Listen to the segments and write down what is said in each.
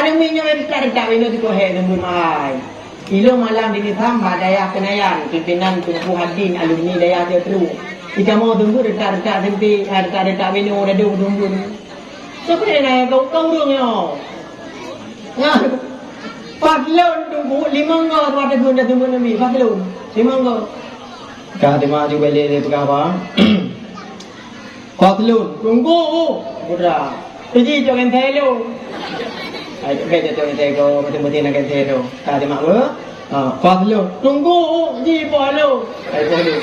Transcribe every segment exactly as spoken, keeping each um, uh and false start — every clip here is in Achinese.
Aneuk miet nyoe retak-retak binoe teukoh hek seumeubeuet mahai. Ilôn malam di Nisam bak dayah Keunayan, pimpinan Teungku Hadin alumni dayah Teutru. Ikamoe seumeubeuet retak-retak seumpek, retak-retak binoe dadong seumeubeuet. Siapa yang nanya kau, kau ureueng nyoe? Nah, paslon Teungku limong go tuha teugun dan seumeubeuet Nabi, paslon limong go. Ka teuma ju bele le peugah apa? Faslun, tunggu, putra. Piji cok genteng lu. Ai, bèk cok genteng ko, meutin-meutin nak genteng tu. Ka simak lu. Ha, faslun, tunggu, ji poh lu. Ai, poh lu.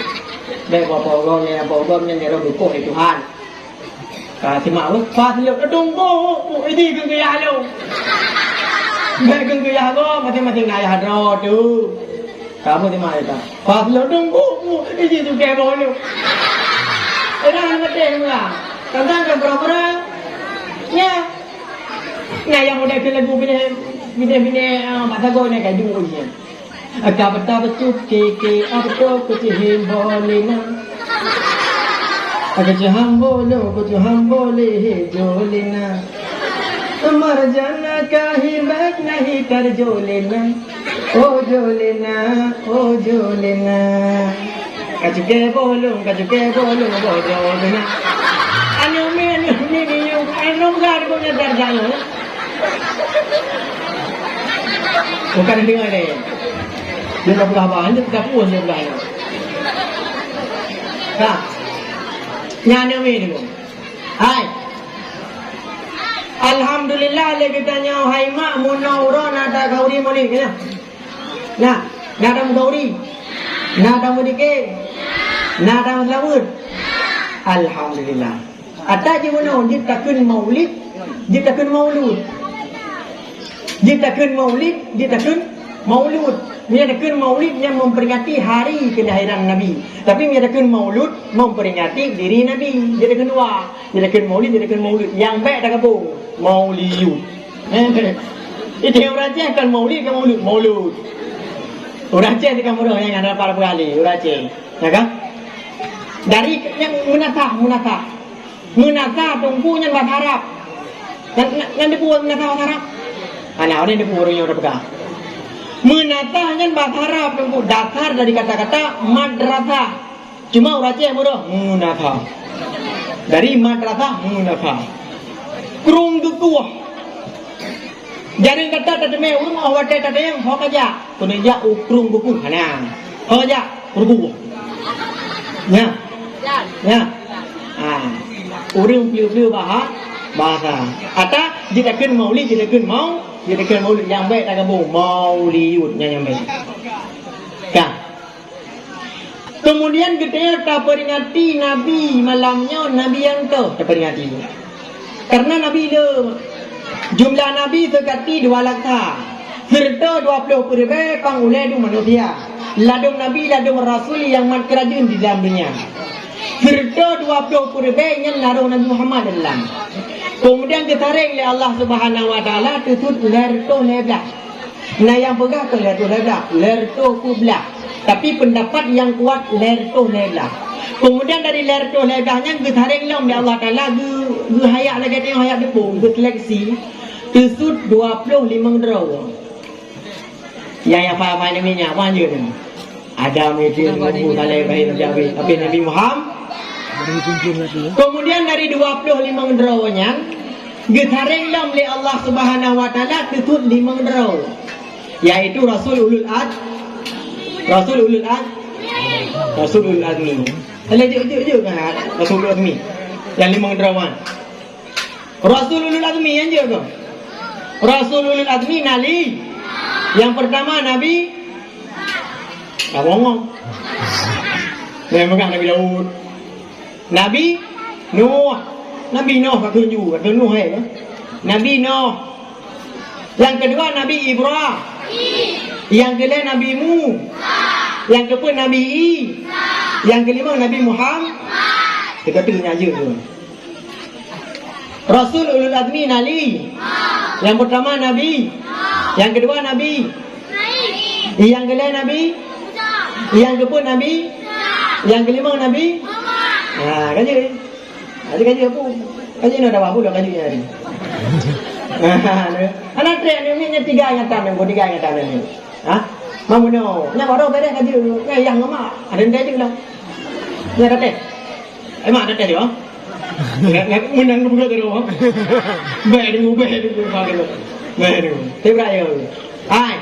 Bèk poh-poh gom, nyang poh gom, nyang jaroe beukoh di Tuhan. Ka simak lu. Faslun, tunggu, idi geungguyah lu. Bèk geungguyah gom, meutin-meutin ayah droe tu. Kamu di mana itu? Pas lo tunggu, mu, di situ kayak bolu. Orang nama teh mula. Tentang ke pura-pura. Ya. Nah, yang udah ke lagu bini, bini, bini, ah, mata kau ni kayu ni. Ka beuta beutôi ke, ke, ah, beutôi ke cihim boleh na. Ka ciham bolo, ka ciham boleh he joleh na. Marjana ka hi bak na hi tar joleh na. Oh joleh na, oh joleh na. Ka cuke bolong, ka cuke bolong, oh joleh na. Anu mi, anu mi, ni yu, anu gar ko na dar jalan. Bukan dengar deh. Dia tak pernah bahan, dia tak pun dia bahan. Ha. Nyan mi dulu. Hai. Alhamdulillah lé geutanyoe hai mak meunoe uroe na takhauri mulod, ya. Nah, na tameugauri. Na tameudike. Na tameuseulaweuet. Alhamdulillah. Ata jih meunoe, jeuet takheun maulid, jeuet takheun maulud. Jeuet takheun maulid, jeuet takheun maulud. Meunyoe takheun maulid nyan memperingati hari kelahiran Nabi. Tapi meunyoe takheun maulud, memperingati diri Nabi. Jeuet takheun dua. Jeuet takheun maulid, jeuet takheun maulud. Nyang bèk tagabong. Mauliyud. Itu ureueng Aceh kan maulid, kan maulud. Maulud. Ureueng Aceh di kamoe nyang ada para peugali, ureueng Aceh. Ya kan? Dari nyang meunasah, meunasah. Meunasah teungku nyan bahasa Arab. Nyan, nyan, nyan dipeue meunasah bahasa Arab? Hana, ureueng dipeue ureueng nyang peugah. Meunasah nyan bahasa Arab teungku, dasar dari kata-kata madrasah. Cuma ureueng Aceh bodoh, meunasah. Dari madrasah, meunasah. Krueng geukueh. Jareueng gata tateumé ureueng óh watèe tatanyong, "Ho ka jak?" Keuneuk jak u krueng geukueh. Hana. Ho jak? Geukueh. Nya. Nya. Ha. Ureueng peue-peue baha-, bahasa. Ata jeuet takheun maulid, jeuet takheun mau-, jeuet takheun maulid nyang bèk tagabong. Mauliyud nyan nyang bèk. Ka. Keumudian geutanyoe taperingati Nabi malam nyoe, Nabi nyang toh taperingati. Karena Nabi le, jumlah Nabi seukati dua laksa, seureutoh dua ploh peureubèe pang ulèe dum manusia. Ladôm Nabi, ladôm Rasul nyang mat keurajeuen di dalam donya. Seureutoh dua ploh peureubèe nyan na roh Nabi Muhammad dalam. Keumudian geusareng lé Allah Subhanahu wa Taala teusut lhèe reutôh lhèe blah. Na nyang peugah keu lhèe reutôh lhèe blah, lhèe reutôh peuet blah. Tapi peundapat nyang kuat lhèe reutôh lhèe blah. Keumudian dari lhèe reutôh lhèe blah nyan geusareng lom lé Allah Taala geu-, geuhayat lagèe tanyoe hayat deupông, geuseleksi teusut dua ploh limong droe. Nyang, nyang faham-faham nyan, apa anjeut nyan? Adam, Idris, Nuh, Saleh, Ibrahim, Nabi Abi, Nabi Muhammad. Kemudian dari dua puluh lima droe nyan, geusareng lom lé Allah Subhanahu wa Taala teusut lima droe, yaitu Rasul Ulul Az-, Rasul Ulul Az-, Rasul Ulul Azmi. Alah, jeuet, jeuet, jeuet kan Rasul Ulul Azmi. Nyang lima droe nyan. Rasul Ulul Azmi nyan jeuet kon? Rasul Ulul Azmi na li. Nyang peurtama Nabi, ka bongong. Nyang peugah Nabi Daud. Nabi Nuh. Nabi Nuh ka tunju, ka tunju hai. Nabi Nuh. Nyang keudua Nabi Ibrahim. Nyang keulhèe Nabi Mu-, nyang keupeuet Nabi I-, nyang keulimong Nabi Muhammad. Teuka teungoh jeuet tu. Rasul Ulul Azmi na li. Nyang peurtama Nabi. Nyang keudua Nabi. Nyang keulhèe Nabi. Nyang keupeuet Nabi. Nyang keulimong Nabi. Ha, ka jeuet. Ha, ka jeuet apa? Ka jeuet na dawa bulan ka jeuet nyan. Anak trek ni, ni tiga ingatan ni, tiga ingatan ni. Ha? Mamuno, nyak baru beres aja. Nyak yang ngema, ada ndai je lah. Nyak kata, eh, mak kata dia. Nyak, nyak menang ke bukan tu. Baik dulu, baik dulu, baik dulu. Baik dulu. Tapi berayo. Hai.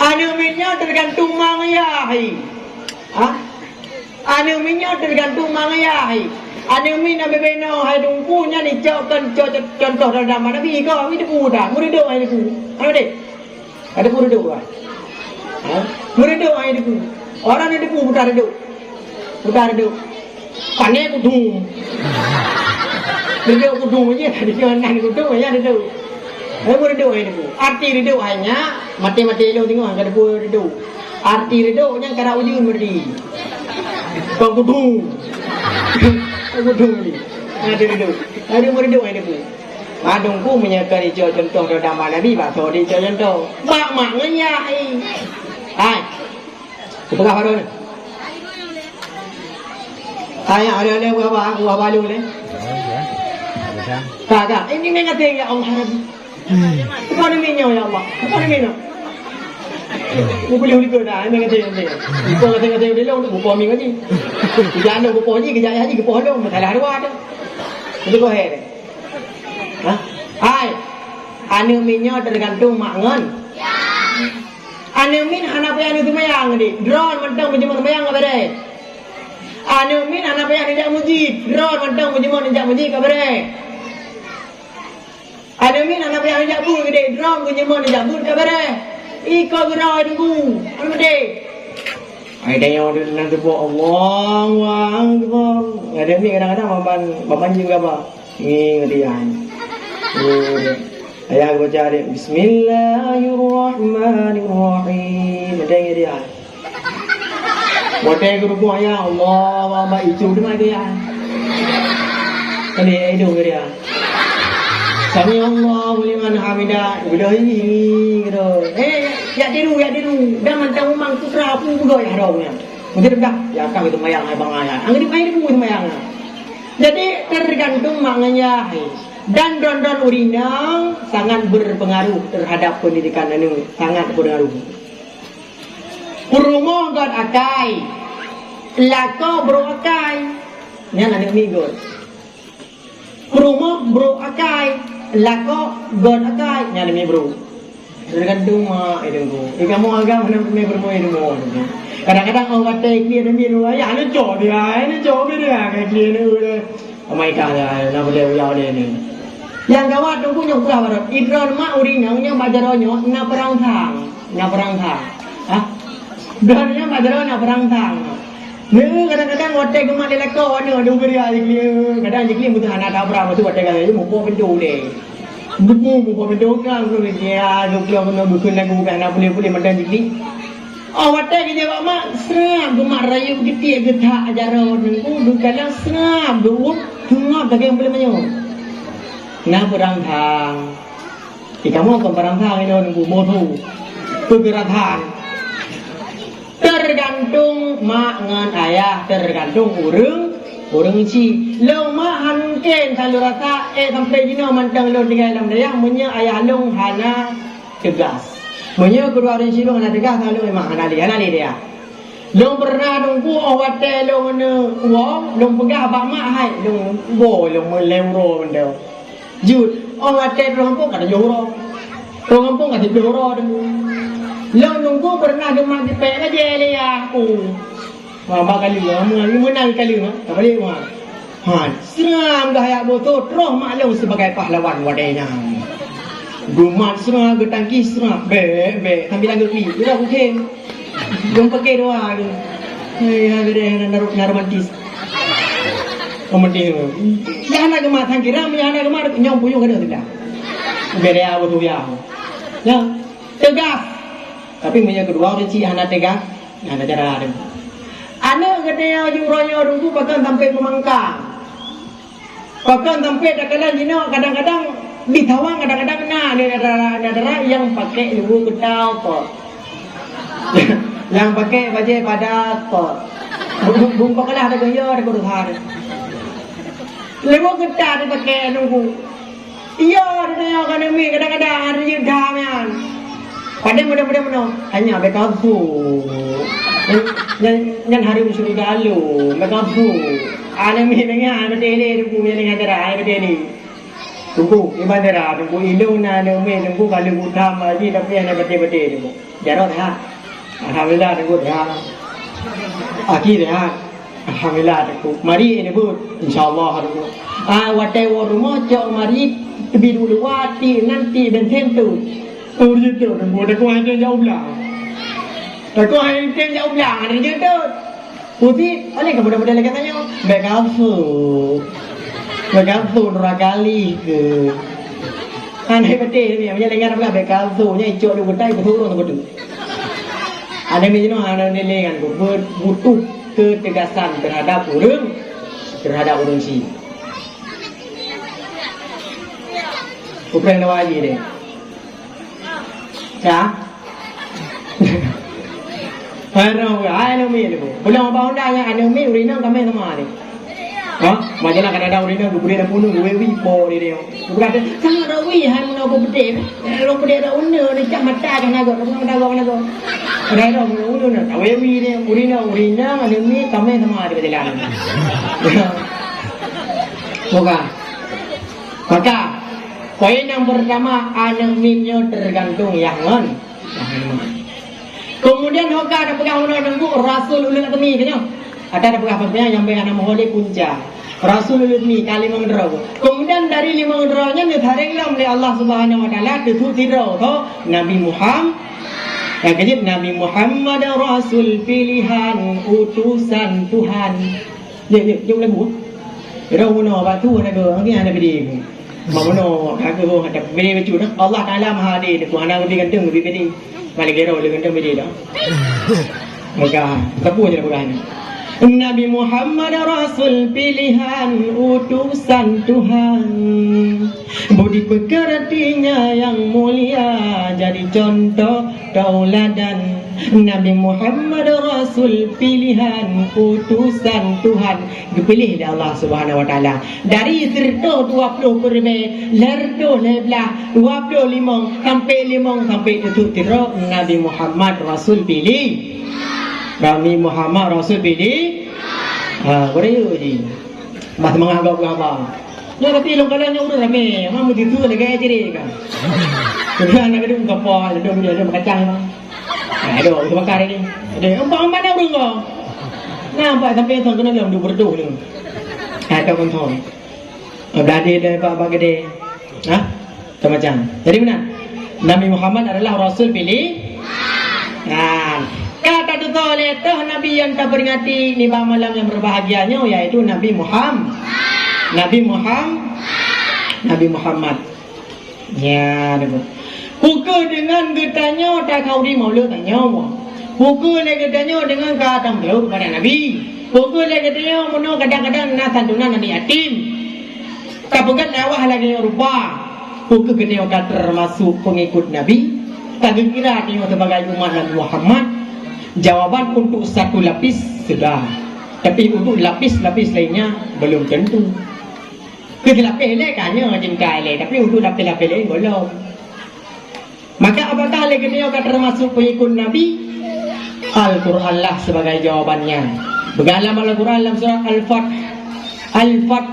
Aneuk miet nyoe teugantung mak ngon yah, hai. Ha? Aneuk miet nyoe teugantung mak ngon yah, hai. Aneuk miet nyang bebe-bebe nyoe, hai Teungku, nyan icok kon co-, co-, contoh dalam Nabi, kau ni teupeu dah, meureudok hai Teungku. Aneuk deh. Ada pun reudok, ah. Ha? Meureudok hai Teungku. Orang ni Teungku buta reudok. Buta reudok. Pané kudung. Reudok kudung je, tadi ke nan kudung, ya reudok. Lalu reudok hai Teungku. Arti reudok hai nyak, maté-maté ilong tengok, ka teupeu reudok. Arti reudok nyan ka ujeuen berarti. Kau kudung. Kau kudung ni. Ada reudok. Ada meureudok hai Teungku. Madung ku meunyoe kon icok contoh dodama Nabi, bak soe icok contoh? Bak mak ngon yah, ai. Hai. Kupeugah baru ni. Hai, ada, ada buah, buah, buah balu ni. Ka, ka. Ini ni kata, "Ya Allah Rabbi." Bukan demi nyoe, ya Allah. Bukan demi nyoe. Ku boleh ulik dah, ini kata, kata. Bukan kata, kata, dia long tu, bukan mi ngaji. Jangan bukan haji, kejap haji, bukan long, masalah dua tu. Itu kau hai. Ha? Hai, aneuk miet nyoe teugantung mak ngon. Aneuk miet hana payah neuseumayang, dik. Droe mantong meujeuet seumayang ka beureh. Aneuk miet hana payah neujak meuseujid. Droe mantong meujeuet neujak meuseujid ka beureh. Aneuk miet hana payah neujak beuet, dik. Droe meujeuet neujak beuet ka beureh. Iko geura deungu. Aneuk deh. Ai tanyoe di nan teupeue, Allahu Akbar. Aneuk miet kadang-kadang baban, baban jih gaba. Ngieng rian. Ngieng rian. Ayah baca dia, "Bismillahirrahmanirrahim." Ada ngieng rian. Watèe geuruboh ayah, "Allahu Akbar," itu teuma dia. Kali ya, itu dia. "Sami Allahu liman hamidah." Udah ini, gitu. Eh, yak tiru, yak tiru. Dan mantang umang putra pun budak ya, dong, ya. Mungkin dah, ya, kan itu mayang, hai, bang, ayah. Angin itu, itu mayang. Jadi, tergantung maknanya, hai. Dan don-don ureueng inong sangat berpengaruh terhadap pendidikan aneuk, sangat berpengaruh. Peurumoh göt akai, lakoe brôk akai, nyan aneuk miet göt. Peurumoh brôk akai, lakoe göt akai, nyan aneuk miet brôk. Tergantung mak, eh, Teungku. Eh, kamoe agam hana peureulèe peurumoh, eh, Teungku. Kadang-kadang orang kata, "Eh, klik demi lu, ayah, lu cok dia, eh, lu cok dia, eh, klik dia, eh." Amai kah dia, na boleh uya dia ni. Nyang gawat Teungku nyang peugah baroe. Idroe mak ureueng inong nyang bak jaroe nyoe na peurang sang, na peurang sang. Hah? Droe nyoe bak jaroe na peurang sang. Nyoe kadang-kadang watèe geumat lé lakoe nyoe, dong geuriak jiklik. Kadang jiklik beutôi hana tabra, beutôi watèe ka muphom pintoe deh. Buku, buku mendongkang tu dia, tu keluar kena buku lagu kan, nak boleh-boleh macam jadi. Oh, watèe kerja bak mak, seram, gemak rayu getiek getak jaroe nunggu, dukalang seram, duwup, tengok daging boleh manyong. Nah, berang hang. Di kamu akan berang hang, ini nunggu moto. Tu berang hang. Tergantung mak ngon ayah, tergantung ureueng, ureueng chik. Lôn mak han mungken selalu rasa, eh, sampai jinoe mantong lôn tinggai lam dayah, meunyoe ayah lôn hana teugas. Meunyoe keudua ureueng chik lôn hana teugas, selalu memang hana lé, hana lé dayah. Lôn pernah nunggu, oh, watèe lôn neu uwoe, lôn peugah bak mak, hai, lôn bo, lôn meulée uroe mantong. Jeuet, oh, watèe troh gampông ka tujoh uroe. Troh gampông ka siplôh uroe tu. Lôn nunggu pernah geumat jipék bajèe lé yah ku. Wah, bak kali, wah, meunang, meunang kali, ha, ka balek, wah. Ha, seram geuhayat boto, troh mak lôn sibagai pahlawan watèe nyan. Geumat seram, geutangkis seram, bèk, bèk, sambil lagu klik, udah bukén. Lôn pakai doa tu. Hei, ya, gede, na, na, na romantis. Romantis tu. Ya, hana geumat, sang kira, ya, hana geumat, nyong puyuh kena sudah. Beda apa tu, ya. Ya, tegas. Tapi meunyoe keudua ureueng chik hana tegas, hana cara tu. Aneuk geutanyoe jeuet uroe nyoe dulu pakon sampai peumangkang. Pakon sampai takalon jinoe kadang-kadang di Tawang kadang-kadang na, na, na, na, na, na yang pakai luwu keutau kot. Yang pakai bajèe padat kot. Bung, bung, bung pakai lah ada gaya, ada kerusakan. Luwu keutau dipakai nunggu. Iya, ada yang kena mi kadang-kadang ada yang dah nyan. Padahal mudah-mudahan mana? Hanya bekafu. Nyan, nyan hari musuh juga alu, bekafu. Ada mi dengan ada tele tu punya dengan cara ada tele. Tunggu, iban dara, tunggu ilung na neumé, tunggu kalau buta maji tapi hana beutôi-beutôi tunggu. Jarot ha. Alhamdulillah tunggu ha. Aki ha. Alhamdulillah tunggu. Mari ini bu, insyaallah tunggu. Ah, watée woe rumoh cok mari bi dulu wati nanti bensin tu. Urjin tu tunggu, dak kuah itu jauh belah. Dak kuah itu jauh belah, urjin tu. Puti, oleh kemudian-mudian lagi tanya, bek kafu. Bek kafu dua kali ke? Aneh betul ni, macam dengar pula bek kafu, nya icok lu betai, betul orang betul. Ada macam mana, ada nilai kan, butuh ketegasan terhadap urang, terhadap urang si. Bukan ada wajib deh. Ya. Hai, aneuk miet tu. Bulan Ramadan nyan aneuk miet ureueng inong ka mè sama ni. Ha? Majalah kadang-kadang ureueng inong geubri dah punoh, wewe po dia dia. Bukan ada, sangat rawi hai meunoe ku pedih. Kalau pedih dah unda ni cak mata kan agak, bukan mata agak, mata agak. Kadang-kadang unda, unda, tak wewe dia. Ureueng inong, ureueng inong, aneuk miet ka mè sama dia jalan. Bukan. Maka, poin nyang peurtama, aneuk miet nyoe teugantung yah ngon. Kemudian hoka tapeugah meunoe teungku, rasul ulul azmi tanyoe. Ata tapeugah peunyang nyang bèk hana meuhôi lé punca. Rasul ulul azmi ka limong droe. Kemudian dari limong droe nyan neutareng lom lé Allah Subhanahu wa Taala teusut sidroe tho Nabi Muham-, nyang keujeuet Nabi Muhammad rasul pilihan utusan Tuhan. Jeuet, jeuet, jeuet lagu. Ira meunoe bak tu hana dua, mungkin hana bidé. Mak meunoe, aku hana bidé bacut dah. Allah Taala Maha Adil, ku hana bidé ganteng, bidé bidé. Paling gero le ganteng bidé dah. Maka, tepu je peugah ni. Nabi Muhammad rasul pilihan utusan Tuhan. Budi pekertinya yang mulia jadi contoh tauladan. Nabi Muhammad rasul pilihan utusan Tuhan, geupiléh lé Allah Subhanahu wa Taala. Dari sireutôh dua ploh peureubèe, lhèe reutôh lhèe blah, dua ploh limong, sampai limong, sampai teusut sidroe Nabi Muhammad rasul piléh. Nabi Muhammad rasul piléh. Ha, beureueu jih. Bah semangat gop gaba. Nyoe tapi lôn kalon nyoe ureueng ramé, memang begitu lagèe jih kan. Sudah anak gedung gapo, gedung dia, dia berkacang memang. Nah, aduh, itu bakar ini. Ada empat mana ureueng kau? Nampak sampai yang kena dalam dua puluh ni. Ada pun thon. Berada dari bak bak gede. Ha? Macam-macam. Jadi benar. Nabi Muhammad adalah rasul pilih. Nah, kata tutoe lé toh Nabi nyang taperingati nibak malam nyang berbahagia nyoe, yaitu Nabi Muham-, Nabi Muham-, Nabi Muhammad. Nya, deungon. Peu kheueh deungon geutanyoe takhauri maulud tanyoe? Peu kheueh lé geutanyoe deungon ka tameuleuh keupada Nabi? Peu kheueh lé geutanyoe meunoe kadang-kadang na santunan aneuk yatim? Tapeugah dakwah lagèe nyoe rupa, peu kheueh geutanyoe ka teumasuk peungikut Nabi? Ka geukira tanyoe sibagai umat Nabi Muhammad? Jawaban, untuk satu lapis sudah, tapi untuk lapis-lapis lainnya belum tentu. Keu lapis lé ka nyoe cinta lé, tapi untuk lapis-lapis lain belum. Maka apakah lé geutanyoe ka teumasuk peungikut Nabi? Al-Quran lah sebagai jawabannya. Peugah lam Al-Quran lam surah Al-Fath. Al-Fath,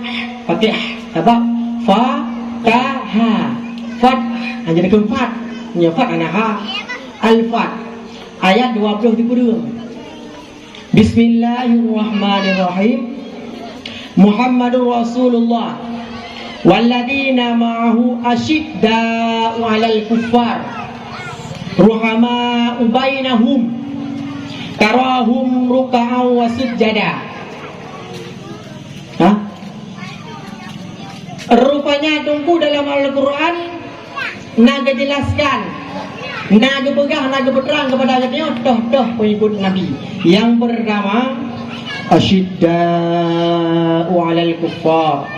Fatihah. Sabab Fataha. Fath, hanya dikheun fath. Nyoe fath hana ha. Al-Fath. Ayat dua puluh tiga. Bismillahirrahmanirrahim. Muhammadur Rasulullah walladzina ma'ahu asyidda'u 'alal kuffar ruhama'u bainahum tarahum ruk'an wa sujjada. Ha? Rupanya teungku dalam Al-Quran na geujelaskan, na geupeugah, na geupeutrang keupada geutanyoe toh-toh peungikut Nabi. Nyang peurtama, asyidda'u 'alal kuffar.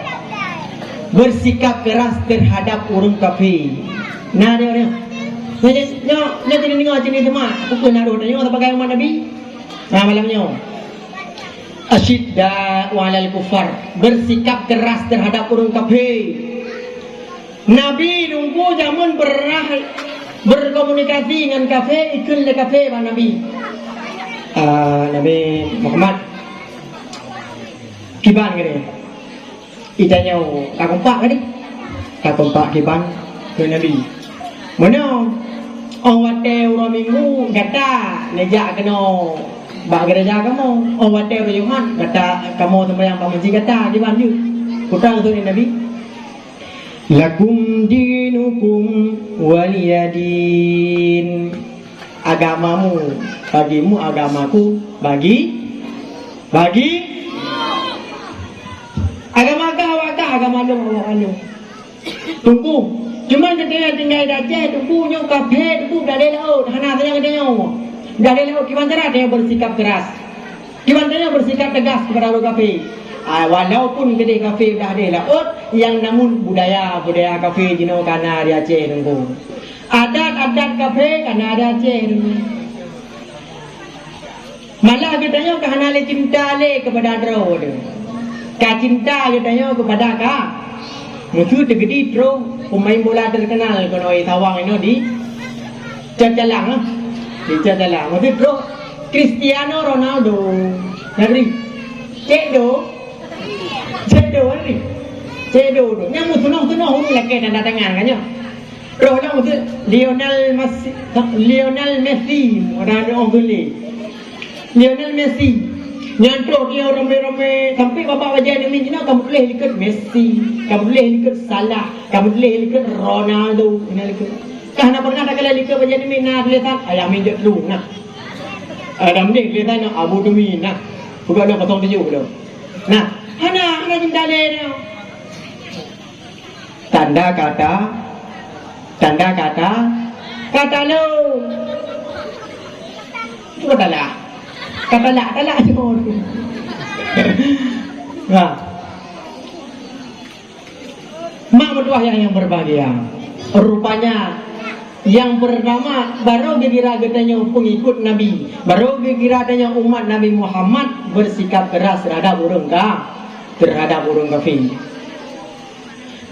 Bersikap keras terhadap ureueng kafé. Na deh, deh. Nyoe, nyoe, nyoe jadi deungoe sini teuma. Bukan na roh tanyoe sebagai umat Nabi. Nah, malam nyoe. Asyidda'u 'alal kuffar, bersikap keras terhadap ureueng kafé. Nabi Teungku jameun pernah berkomunikasi ngon kafé, ikheun lé kafé bak Nabi. Ah, Nabi Muhammad, kiban keunoe. Geutanyoe ka kompak keunoe. Ka kompak kiban keu Nabi. Meunoe, óh watée uroe Minggu gata neujak keunoe bak gereja kamoe. Óh watée uroe Jumat gata kamoe seumayang bak meuseujid gata kiban jeuet. Peue kheun Nabi? Lakum dinukum waliyadin. Agamamu bagimu, agamaku bagi, bagi. Agama kah awak kah, agama lôn awak lôn. Teungku, cuman geutanyoe tinggai di Aceh, Teungku, nyoe kafé, Teungku, beudah laôt, hana sayang geutanyoe. Beudah laôt, kiban cara tanyoe bersikap keras. Kiban tanyoe bersikap tegas kepada ureuëng kafé. Ah, walaupun keudeh kafé beudah laôt, yang namun budaya, budaya kafé jinoe ka na di Aceh Teungku. Adat-adat kafé ka na di Aceh Teungku. Malah geutanyoe ka hana lé cinta lé kepada droe Teungku. Ka cinta geutanyoe kepada ka. Meuseu teugeudi troh pemain bola terkenal keunoe Sawang inoe di Cot Calang, eh. Di Cot Calang. Meuseu troh Cristiano Ronaldo. Nagri. Cek do. Cek do, Nagri. Cek do, do. Nyang meutunoh-tunoh ureuëng lakée tanda tangan kan nyoe. Roh lam tu Lionel Messi, Lionel Messi, orang ada orang tulis. Lionel Messi. Nyang trok dia ramai-ramai sampai babak bajai demi jina kamu tulis likot Messi, kamu tulis likot Salah, kamu tulis likot Ronaldo, kena likot. Kah na pernah tak kala likot bajai demi na tulisan ayah minjek dulu nah. Ada mending tulisan Abu Dumi nah. Bukan ada kosong tujuh tu. Nah, hana hana cinta dia. Tanda kata, tanda kata, kata lo. Itu kata lah. Kata lah, kata lah. Nah. Mak meutuah yang, yang berbahagia. Rupanya yang pertama baru dikira geutanyoe pengikut Nabi, baru dikira geutanyoe umat Nabi Muhammad bersikap keras terhadap ureuëng ka, terhadap ureuëng kafir.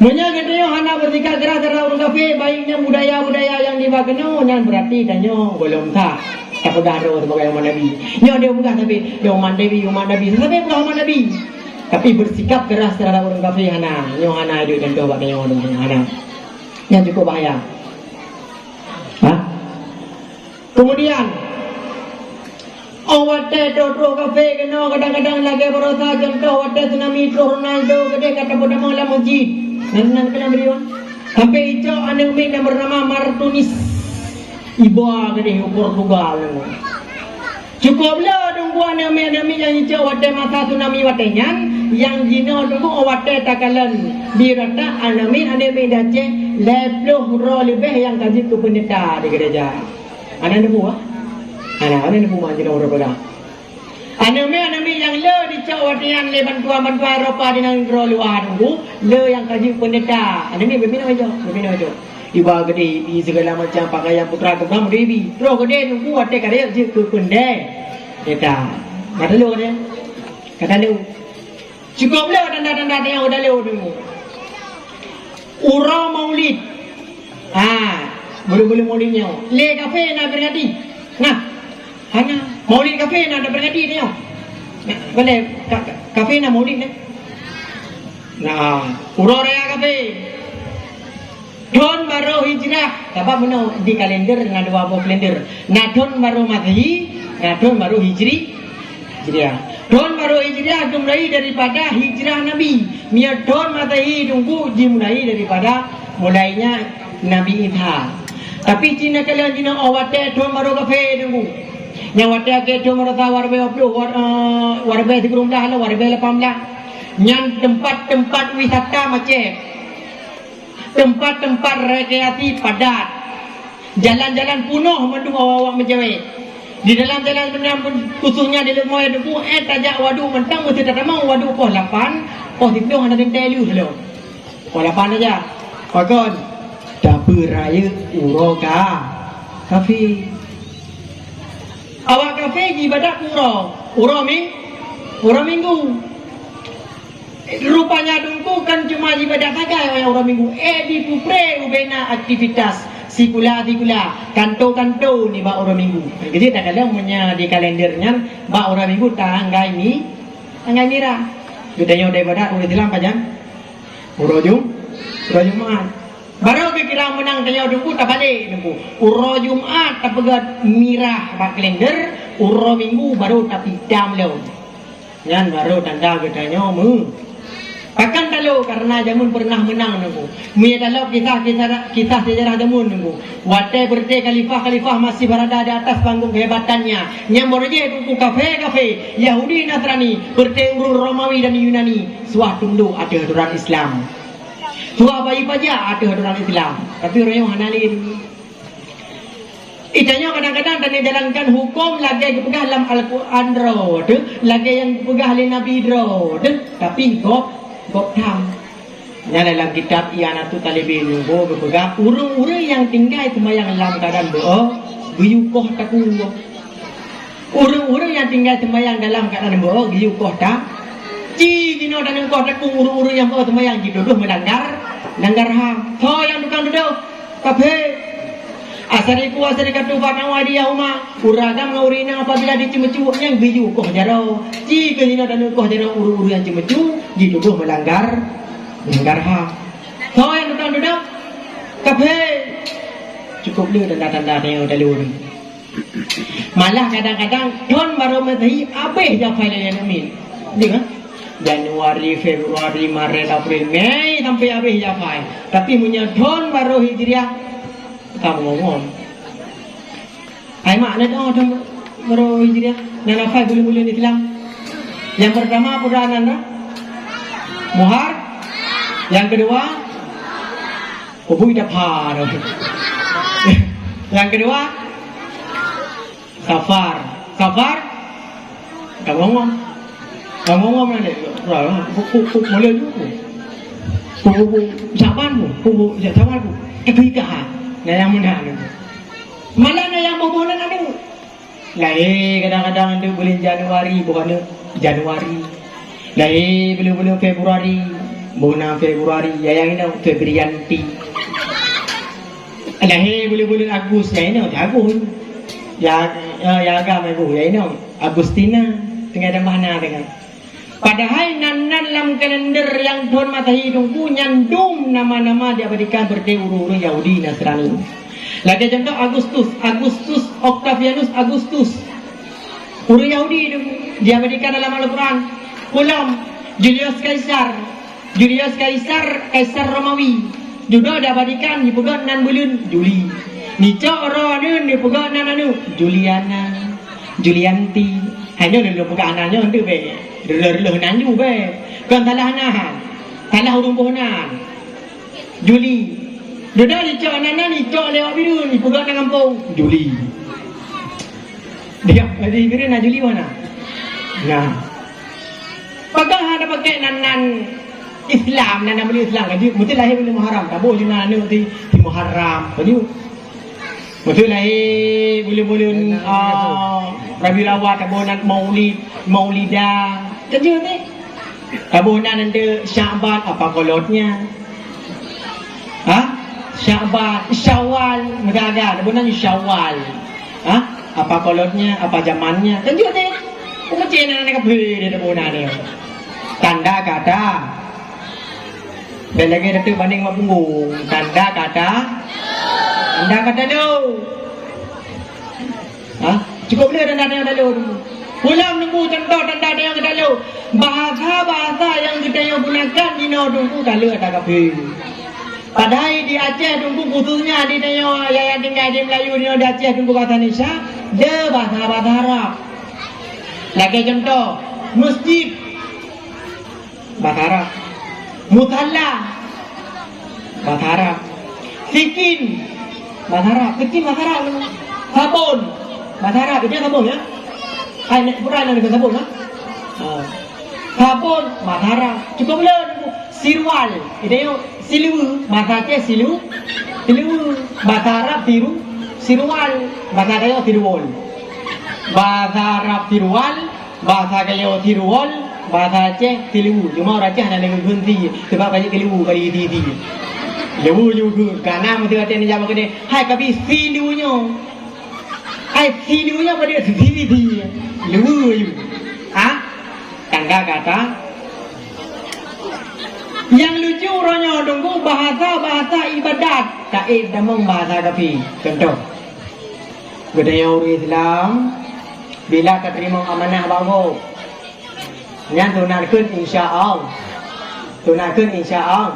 Meunyoe geutanyoe hana beusika keras terhadap ureuëng kafé, baik nyan budaya-budaya nyang diba keunoe, nyan beurati tanyoe gohlom that tapeugah droe sibagoe umat Nabi. Nyoe dia peugah sabe, dia umat Nabi, umat Nabi. Sabe peugah umat Nabi. Tapi beursikap keras terhadap ureuëng kafé hana. Nyoe hana duek contoh bak tanyoe, hana. Nyan cukup bahaya. Ha? Kemudian, oh watée troh-troh kafé keunoe kadang-kadang lagée baroesa contoh watée tsunami troh Ronaldo keudeh ka tapeutamong lam meuseujid. Nan, nan keunan berion. Sampai icok aneuk miet nyang bernama Martunis. Iba keudeh u Portugal. Cukup le dungku aneuk miet-aneuk miet nyang icok watée masa tsunami watée nyan, nyang jinoe dungku watée takalon di rata aneuk miet-aneuk miet di Aceh lhée ploh droe leubeh nyang ka jeuet keu peundeta di gereja. Hana neupeu, ah? Hana, hana neupeu mak jinoe uroe peugah. Aneuk miet, aneuk miet nyang le dicok watée nyan lé bantuan-bantuan Eropa di nanggroe luwa nunggu, le nyang ka jeuet peundeta. Aneuk miet beuminoe jok, beuminoe jok. Iba geude ibi segala macam pakaian putra keubrang geude ibi. Roh geude nunggu watée ka jeuet keu peundeta. Ka talo geude. Ka talo. Cukup le tanda-tanda nyang udah lewat dulu. Uroe Maulid. Ha, bulu-bulu Maulid nyoe. Lé kafé na peringati. Nah. Hana. Maulid kafé na peringati nyoe. Nah, boleh ka-, ka-, kafé na Maulid na. Nah, uroe raya kafé. Thon barô Hijrah, sabab meunoe di kalender na dua boh kalender. Na thon barô Masehi, na thon barô Hijri-, Hijriah. Thon barô Hijriah geumulai daripada hijrah Nabi. Meunyoe thon Masehi teungku jimulai daripada mulainya Nabi Isa. Tapi cina kalian jinoe oh watée thon barô kafé teungku. Nyang watée akhé thon barô sa dua ribée dua puluh, war-, eh, dua ribée sikureueng blah, dua ribée lapan blah. Nyan teumpat-teumpat wisata macet. Teumpat-teumpat rekreasi padat. Jalan-jalan punoh mandum awak-awak meucewek. Di dalam jalan meunan pun, khususnya di Leumoe Teungku, eh, tajak waduk mantong meusti tatamong waduk poh lapan, poh siplôh hana teuntée lheueh lom. Poh lapan aja. Pakon? Tapeurayeuk uroe ka-, kafé. Awak kafé jiibadat uroe, uroe ming-, uroe Minggu. Rupanya teungku Bukan cuma ibadah sagai nyang uroe Minggu, eh, dipeupreh ubena aktivitas sikula-sikula, kanto-kanto nibak uroe Minggu. Jadi takalon meunyo di kalender nyan bak uroe Minggu tanggai mi-, tanggai mirah. Geutanyoe ibadah ureuëng Islam pajan? Uroe Jum-, uroe Jumat. Barô geukira meunang tanyoe Teungku tabalek Teungku. Uroe Jumat tapeugah mirah bak kalender, uroe Minggu barô tapitam lom. Nyan barô tanda geutanyoe meu-, pakon talo, karena jameun pernah meunang Teungku. Meunyo talo kisah-kisah, kisah sejarah jameun Teungku. Watée beureuti khalifah-khalifah masih berada di atas panggung kehebatannya. Nyang beureuti Teungku kafé-kafé, Yahudi Nasrani, beureuti ureuëng Romawi dan Yunani, suah tundok ateueh atoran Islam. Suah bayi pajak ateueh atoran Islam. Tapi ureuëng nyoe hana lé. Itanyoe kadang-kadang taneujalankan huköm lagée geupeugah lam Al-Quran droe teuh, lagée nyang geupeugah lé Nabi droe teuh, tapi gob, gob tham. Nyan lam kitab I'anatut Talibin Nubuwah geupeugah, ureuëng-ureuëng nyang tinggai seumayang lam keuadaan beuo, geuyue koh takue. Ureuëng-ureuëng nyang tinggai seumayang dalam keuadaan beuo, geuyue koh ta-, ci jinoe dan koh takue ureuëng-ureuëng nyang beuo seumayang jitudoh meulanggar, langgar ham. Soe nyang tukang tudoh? Kafé. Asyariku asyarikatu fa'nau aidiyahuma, ureuëng agam ngon ureuëng inong apabila jiceumeucue nyang geuyue koh jaroe. Ci keuh jinoe dan koh jaroe ureuëng-ureuëng nyang ceumeucue jitudoh meulanggar, meulanggar ham. Soe nyang tukang tudoh? Kafé. Cukup le tanda-tanda tanyoe talu nyoe. Malah kadang-kadang thon barô Masehi abéh Jafai lé nyan amin. Deungoe, Januari, Februari, Maret, April, Mei sampai abéh Jafai. Tapi meunyoe thon barô Hijriah, ka meungon-ngon. Hai mak, na thon barô Hijriah, na Jafai buleuen-buleuen Islam. Nyang pertama peue nan na? Muhar. Nyang kedua, Ubui dapha. Nyang kedua, Safar. Safar? Ka ngomong. Ka ngomong na dek. Ku, ku, ku, mulai dulu ku. Ku, ku, ku, Syaban ku. Ku, ku, ya, Safar ku. Eh, keu ikahan. Nah, nyang meunan. Malah na nyang boh-boh nan aneuk. Lahé kadang-kadang aneuk buleuen Januari, boh aneuk Januari. Lahé buleuen-buleuen Februari, boh nan Februari, ya nyang inong Febrianti. Lahé buleuen-buleuen Agus, ya inong Agus. Ya, ya, ya agam Agus, ya inong Agustina. Teungoh dan bahna teungoh. Padahai nan-nan lam kalender nyang thon Masehi Teungku nyan dum nama-nama diabadikan beureuti ureuëng-ureuëng Yahudi Nasrani. Lagée contoh Agustus, Agustus Octavianus Agustus. Ureuëng Yahudi Teungku diabadikan dalam Al-Quran. Ulom, Julius Kaisar, Julius Kaisar, Kaisar Romawi. Dudoe diabadikan jipeugét nan buleuen Juli. Nicok droeneuh jipeugét nan aneuk Juliana, Julianti. Hai nyoe lôn peugah nan nyoe teuh bèe. Reuloh-reuloh nan ju bèe. Kon salah nan. Salah ureuëng boh nan. Juli. Dudoe nicok nan, nan nicok lé awak Bireuen, jipeugét nan gampông Juli. Dia, di Bireuen na Juli mana? Nah. Pakon hana pakai nan-nan Islam, nan-nan buleuen Islam? Ka jeuet, meusti lahé buleuen Muharram, taboh jih nan aneuk di, di Muharram, ka jeuet. Meusti lahé buleuen-buleuen, ah, Rabiul Awal, taboh nan Maulid, Maulidah, ka jeuet, eh? Taboh nan nanti Sya'ban, apa kolotnya? Ha? Sya'ban, Syawal, meugaga, taboh nan Syawal. Ha? Apa kolotnya, apa zamannya? Kan jeuet deh. Peue meucé nan aneuk kafé deh taboh nan deh. Tanda kata. Dan lagée datuk banding mak punggong. Tanda kata. Tanda kata tu. Ha? Cukup le tanda-tanda lalu tu. Pulang nunggu contoh tanda-tanda yang kita lalu. Bahasa-bahasa yang kita yang gunakan di Teungku ka le ata kafé. Padahai di Aceh Teungku, khususnya di tanyoe nyang tinggai di Melayu di Aceh Teungku, bahasa Indonesia, dia bahasa, bahasa Arab. Lagée contoh, masjid, bahasa Arab. Musalla, bahasa Arab. Sikin, bahasa Arab. Sikin, bahasa Arab. Sabon, bahasa Arab. Itu sabon, ya? Hai, nak pura nak dengan sabon, ha? Ha. Sabon, bahasa Arab. Cukup belum? Sirwal. Itu yuk, silu. Bahasa Aceh silu. Silu. Bahasa Arab siru. Sirwal. Bahasa Gayo sirwol. Bahasa Arab sirwal. Bahasa Gayo sirwol. Bahasa Aceh, siluweue. Cuma ureueng Aceh hana lé geukheun si, sabab ka jeuet keu luweue, ka jeuet si-si. Luweue jeuet keu, kana meusti watèe neujak bak keudè, "Hai, kabi siluweue nyoe." Hai, siluweue nyoe padum si-si. Luweue jeuet. Ha? Tanda kata. Nyang lucu uroe nyoe, Teungku, bahasa-bahasa ibadat taék tamong bahasa kafé. Contoh, geutanyoe ureueng Islam, bila tateurimong amanah bak gob, nyan teunak kheun insya Allah. Teunak kheun insya Allah.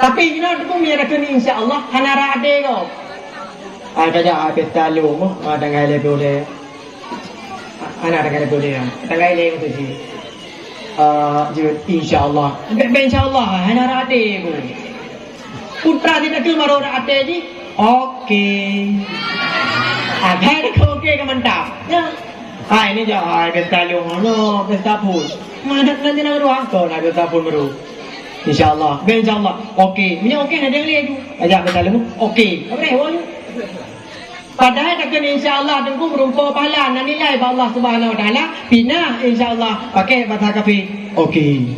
Tapi jinoe Teungku meunyo takheun insya Allah, hana rab até gob. Ai ka jak, ai pesta lôn, ah, tanggai lhèe ploh lhèe. Hana tanggai lhèe ploh lhèe. Tanggai lhèe tu jih. Ah, jeuet insya Allah. Bèk, bèk insya Allah, hana rab até gob. Putra si takheun baru rab até jih. Oke. Ah, hai takheun oke ka mantap. Ya. Hai, ini jak, hai pesta lôn, no, pesta phôn. Mana nanti nak ruang kau nak pesta phôn baru. Insya Allah. Bèk insya Allah. Oke. Meunyo oke, na deuh lé tu. Ajak pesta lôn. Oke. Apa dah, wah. Padahai takheun insya Allah Teungku meurumpok pahala, na nilai bak Allah Subhanahu Wa Taala. Pih na insya Allah pakai bahasa kafé. Oke.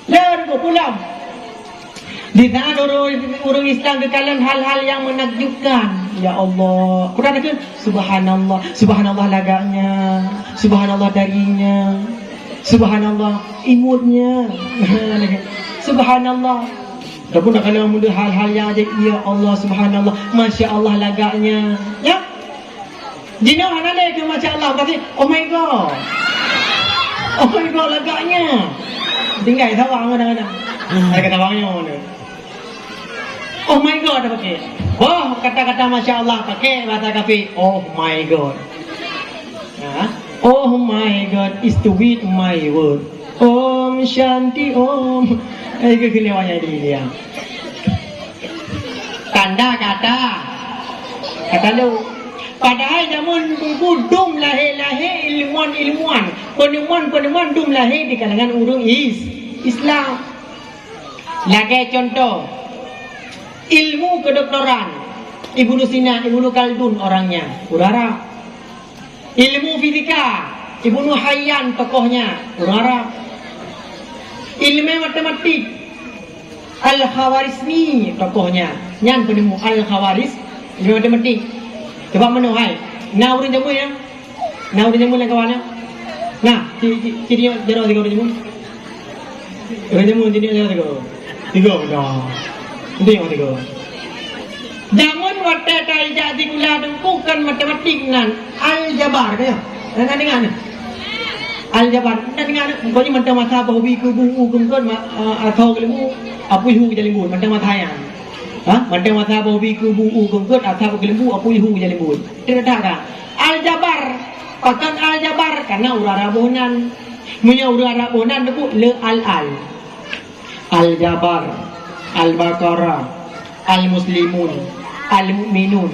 Lôn ku pulang. Di saat ureueng, ureueng Islam geukalon hal-hal nyang menakjubkan. Ya Allah. Quran takheun, "Subhanallah, subhanallah lagaknya, subhanallah darinya, subhanallah imutnya." Subhanallah. Tapi nak kena mudah hal-hal yang ajaib. Ya Allah, subhanallah, masya Allah lagaknya. Ya? Jinoe hana lé keu masya Allah, pasti, "Oh my God. Oh my God lagaknya." Tinggai sawang kadang-kadang. Ada kata bangnya mana? "Oh my God" dah pakai. Oh, kata-kata masya Allah pakai bahasa kafé. "Oh my God." Ha? "Oh my God is to with my word." Om Shanti Om. Eh, ke kena wayang di dia. Tanda kata. Kata lu. Padahai jameun Teungku dum lahé-lahé ilmuwan-ilmuwan, penemuan-penemuan dum lahé di kalangan ureueng Is-, Islam. Lagèe contoh, ilmu kedoktoran, Ibnu Sina, Ibnu Khaldun orangnya, ureueng Arab. Ilmu fisika, Ibnu Hayyan tokohnya, ureueng Arab. Ilmu matematik, Al-Khawarizmi tokohnya. Nyan penemu Al-Khawarizmi, ilmu matematik. Coba meunoe hai. Na ureueng jameun nyan? Na ureueng jameun lam kawan nyan? Na, ci, ci, ci, ci, jaroe sigoe ureueng jameun. Ureueng jameun jeunèh dah tiga. Tiga dah. Nanti yang tiga. Jameun watèe tajak sikula Teungku kon matematik nan, aljabar, ka ya? Pernah dengar ni? Aljabar, pernah dengar ni? Pokoknya mantong masa bah ubi keu bu u keu eungkot, ma-, eh, asai keu lembu, apui hu keu jalembut, mantong masa nyan. Ha? Mantong masa bah ubi keu bu u keu eungkot, asai keu lembu, apui hu keu jalembut. Tidak ada kan? Aljabar. Pakon aljabar? Karena ureueng Arab boh nan. Meunyoe ureueng Arab boh nan, Teungku, le al-al. Al-Jabar, Al-Baqarah, Al-Muslimun, Al-Mu'minun.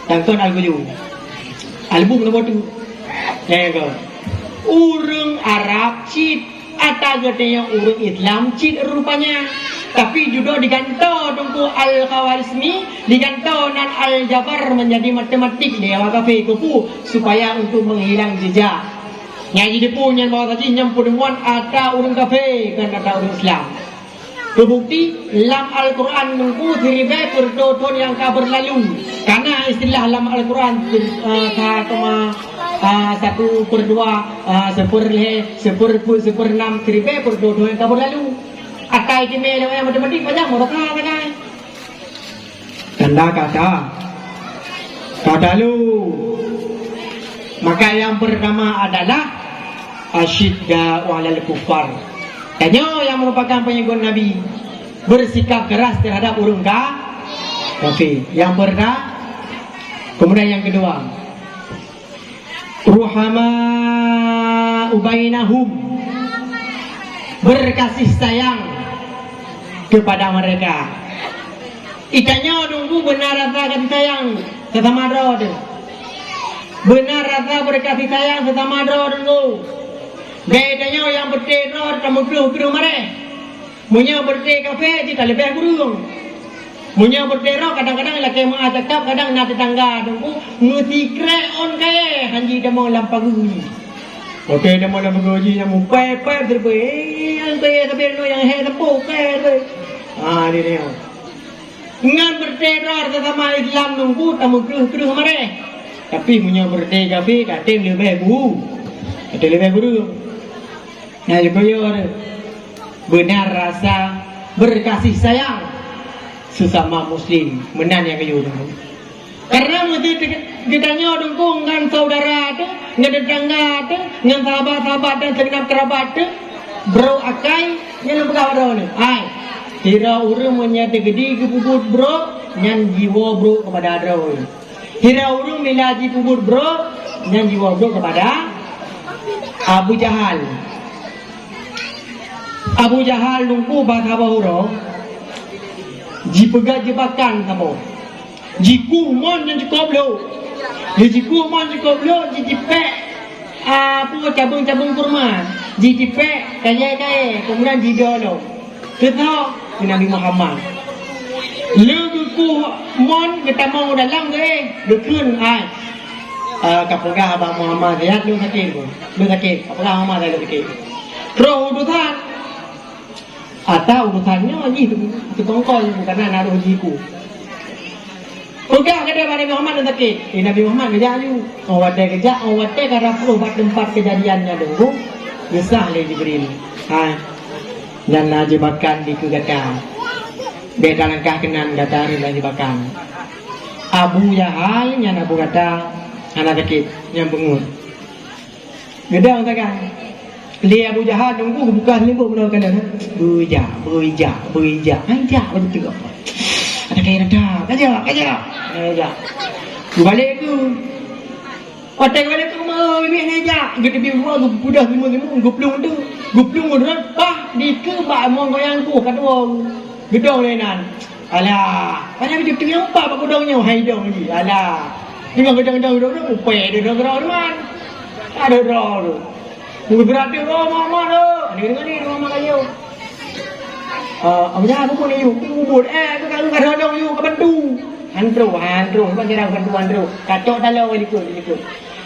Dan kon Al-Ghuyun. Al-Bum na boh tu. Ya, ya, kon. Ureueng Arab cit, ata geutanyoe ureueng Islam cit rupanya. Tapi dudoe digantoe Teungku Al-Khawarizmi, digantoe nan Al-Jabar menjadi matematik lé awak kafé. Keupeue? Supaya untuk menghilang jejak. Nyang jiteupeue nyan bahwa saji nyang peuneumoan ata ureueng kafé, kon ata ureueng Islam. Teubukti, lam Al-Quran Teungku siribèe peureudua thôn nyang ka beurlalu. Kana istilah lam Al-Quran, eh, sa koma, eh, satu per dua, eh, seuper lhèe, seuper peuet, seuper nam, siribèe peureudua thôn nyang ka beurlalu. Ata iéleumé matematik pajan meureuka sagai. Tanda kata. Kata lu. Maka yang pertama adalah asyidda'u 'alal kuffar. Tanyoe nyang merupakan pengikut Nabi bersikap keras terhadap ureueng ka-, kafir. Yang pertama, kemudian yang kedua, ruhama'u bainahum, berkasih sayang kepada mereka. Itanyoe Teungku beuna rasa kasih sayang sesama droe teuh. Beuna rasa berkasih sayang sesama droe Teungku. Bèk tanyoe nyang beutôi droe tamuplôh keu maréh. Meunyoe beureuté kafé, cit ka leubeh kureueng. Meunyoe beureuté droe, kadang-kadang lakèe meu'ah cakap, kadang na teutangga Teungku meusikrek ôn kayèe, han jitamong lam pageue jih. Oke, dah mula meugoji nyang mupai-pai beutôi. Eh, nyang kaya tapi nyang hai tempo kai beutôi. Ah, dia dia. Ngan berteror sesama Islam nunggu tamu kreuh-kreuh mareh. Tapi meunyoe bertega pi katem leubeh bu. Katem leubeh burung. Nah, juga yo ada. Benar rasa berkasih sayang sesama muslim. Meunan nyang geuyue. Karena meuseuti geutanyoe dukung ngon saudara teuh, ngon tetangga teuh, ngon sahabat-sahabat dan segenap kerabat teuh, brok akai nyang lôn peugah droeneuh. Hai, sira ureuëng meunyoe teukeudi geupeubuet brok, nyan jiwoe brok keupada droeneuh. Sira ureuëng bila jipeubuet brok, nyan jiwoe brok keupada Abu Jahal. Abu Jahal nunggu bak saboh uroe, jipeugah jebakan saboh. Jikuh mon nyang cukôp lhok. Lé jikuh mon cukôp lhok, jijipék, a, peue, cabeueng-cabeueng kurma. Jijipék kayèe-kayèe, keumudian jidolong. Teuthoe keu Nabi Muhammad. Lé geukuh mon geutamong u dalam geuéh, geukheun, ai. A, ka peugah bak Muhammad, "Siat lôn sakét, lôn sakét." Ka peugah Muhammad, "Lôn sakét." Troh u dusan. Ata urusan nyoe jih teu-, teukongkol bukan na roh jiku. Peugah keudeh bak Nabi Muhammad nyang sakét. Eh, Nabi Muhammad geujak aju. Oh watèe geujak, oh watèe ka rapoh bak teumpat keujadian nyan dong, geusah lé Jibril. Ha. Nyan na jebakan dikeue gata. Bèk talangkah keunan gata rhot lam jebakan. Abu Jahal nyan abu gata hana sakét, nyan beungeut. Geudong sagai. Lé Abu Jahal nunggu geubuka seulimbok meunoe keunan. Beujak, beujak, beujak. Hai jak beutôi apa? Ada kaya reda. Kajak, kajak. Hai jak. Geubalek tu. Watèe geubalek tu mah bibit hai jak. Geuteubiet dua geupudah lima-lima geuplueng tu. Geuplueng rot pah dikeue bak mong goyang ku ka tuong. Geudong lé nan. Alah, padahai beujeuet teungoh empat bak gudong nyoe, hai dong jih. Alah. Teungoh gudong-gudong, gudong-gudong, upée dong-dong keudroe teuma. Ada droe tu. Meugerak tu, "Oh, mama tu." Ni deungoe ni, mama kayu. Ah, apa dah, apa pun ni, yuk. Ubut, eh, aku kat rumah rodong, yuk, ke bantu. Antro, antro, bukan jarang bantu, antro. Kacok dalam, likot, likot.